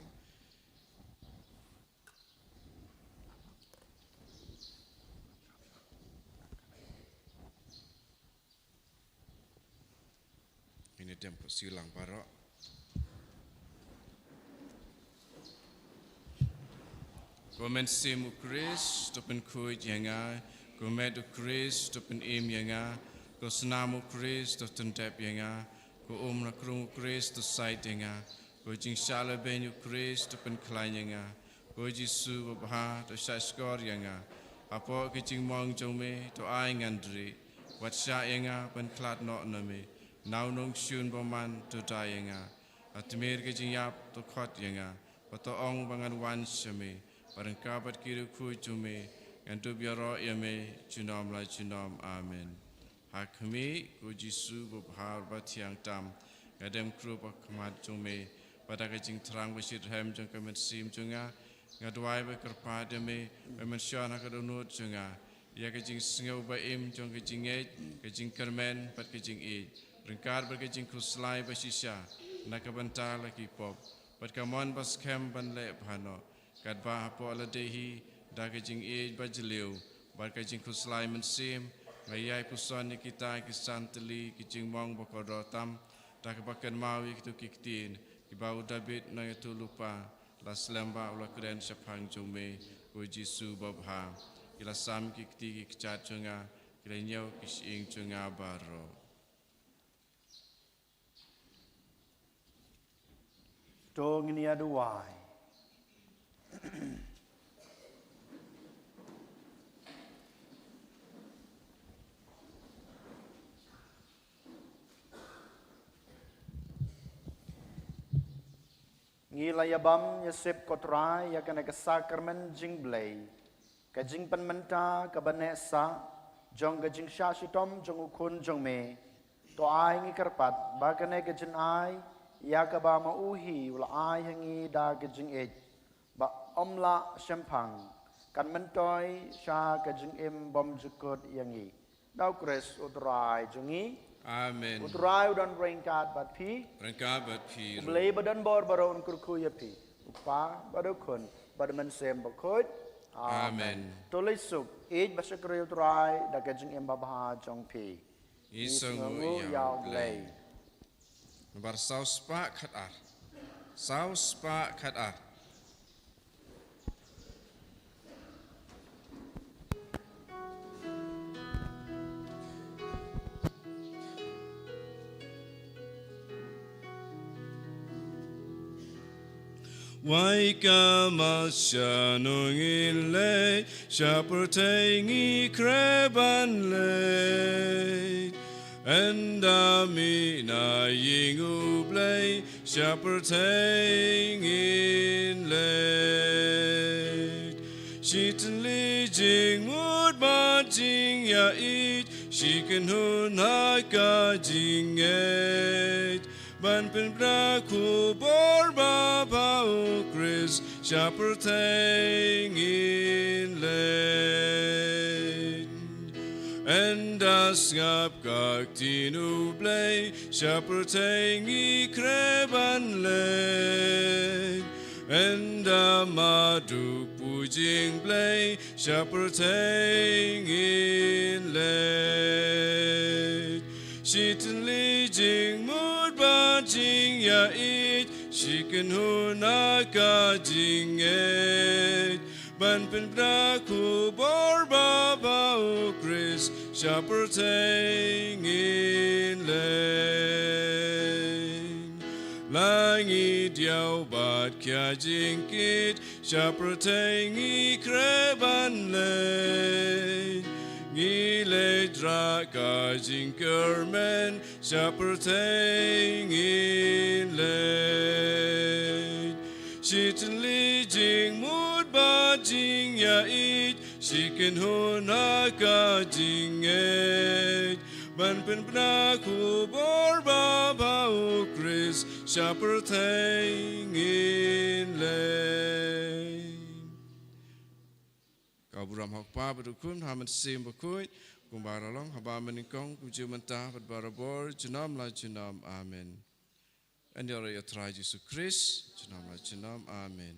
Ngin ïa dem pat siew lang baroh. Ko Mynsiem u Khrist, to pynkhuid ïa nga. Ko met u Khrist, to pynim ïa nga. Ko snam u Khrist, to tyndep ïa nga. Ko um na krung u Khrist, to said ïa nga. Ko jingshah lehbeiñ u Khrist, to pynkhlaiñ ïa nga. Ko Jisu babha, to shahshkor ïa nga. Hapoh ka jingmong jong me, to ai ngan rieh. Wat shah ïa nga pynkhlad noh na me na u nongshun bymman, to da ïa nga. Ha tmier ka jingïap to khot ïa nga, bad to ong ba ngan wan sha me. Bad ryngkat bad ki riewkhuid jong me ngan dup ïaroh ïa me junom la junom. Amen. Ha khmih, ko Jisu babha ba thiang tam, nga dem krup ha khmat jong me. Bad da ka jingthrang ba shitrhem jong ka mynsiem jong nga, nga duwai bad kyrpad ïa me ban mynshwa ha ka dohnud jong nga ïa ka jingsngew ba im jong ka jingngeit, ka jingkyrmen bad ka jingïeit, ryngkat bad ka jingkhuslai ba shisha na ka bynta la ki pop, bad ka mon ba skhem ban leh bha noh. Katba hapoh lade hi, da ka jingïeit ba jylliew bad ka jingkhuslai mynsiem, nga ïai puson ïa kita ki san tylli ki jingmong ba kordor tam, da kaba kynmaw ïa kito ki ktien kiba u Dabid nongïathuhlypa la slem bha u la kren shaphang jong me, ko Jisu babha. Ki la sam ki kti ki kjat jong nga, ki la ñiew ki shyieng jong nga baroh. To ngin ïa duwai. Ngi la ïa bam ïa sip, ko Trai, ïa kane ka sakramen jingblei, ka jingpynmynta kaba neh sah jong ka jingshah shitom jong u Khun jong me. To ai ngi kyrpad ba kane ka jingai ïa kaba ma u hi u la ai ha ngi da ka jingïeit ba ym lah shemphang, kan myntoi sha ka jingim bymjukut ïa ngi. Da u Khrist u Trai jong ngi. Amen. U Trai u don ryngkat bad phi. Ryngkat bad phi. U Blei ba don bor baroh un kyrkhu ïa phi, u Kpa bad u Khun bad u Mynsiem Bakhuid. Amen. Amen. To leit suk, ïeit bad shakri u Trai da ka jingim babha jong phi. Ngi sngewnguh ïa u Blei. Nambar saw spah khatar. Saw spah khatar. Wai ka Mass sha no ngin leit, sha pyrthei ngi khreh ban leit. Ynda mih na ïing U Blei, sha pyrthei ngin leit. Shi tylli jingmut bad jing ïa ïeit, shi kynhun ha ka jingngeit, ban pynbna khubor ba bha u Khrist sha pyrthei ngin leit. Ynda sngap ka ktien u Blei sha pyrthei ngi khreh ban leit. Ynda mad u pujing Blei sha pyrthei ngin leit. Shi tylli jingmut bad jingïaieit, shi kynhun ha ka jingngeit, ban pynbna khubor ba bha u Khrist sha pyrthei ngin leit. La ngi diaw bad khia jingkit, sha pyrthei ngi khreh ban leit. Ngi leit rah ka jingkyrmen, sha pyrthei ngin leit. Shi tylli jingmut bad jingïaieit, shi kynhun ha ka jingngeit, ban pynbna khubor ba bha u Khrist sha pyrthei ngin leit. Ka burom ha u Kpa bad u Khun, ha u Mynsiem Bakhuid, kumba la long ha ba mynnyngkong, kumjuh mynta bad barabor, junom la junom. Amen. Yn ïaroh ïa u Trai Jisu Khrist junom la junom. Amen.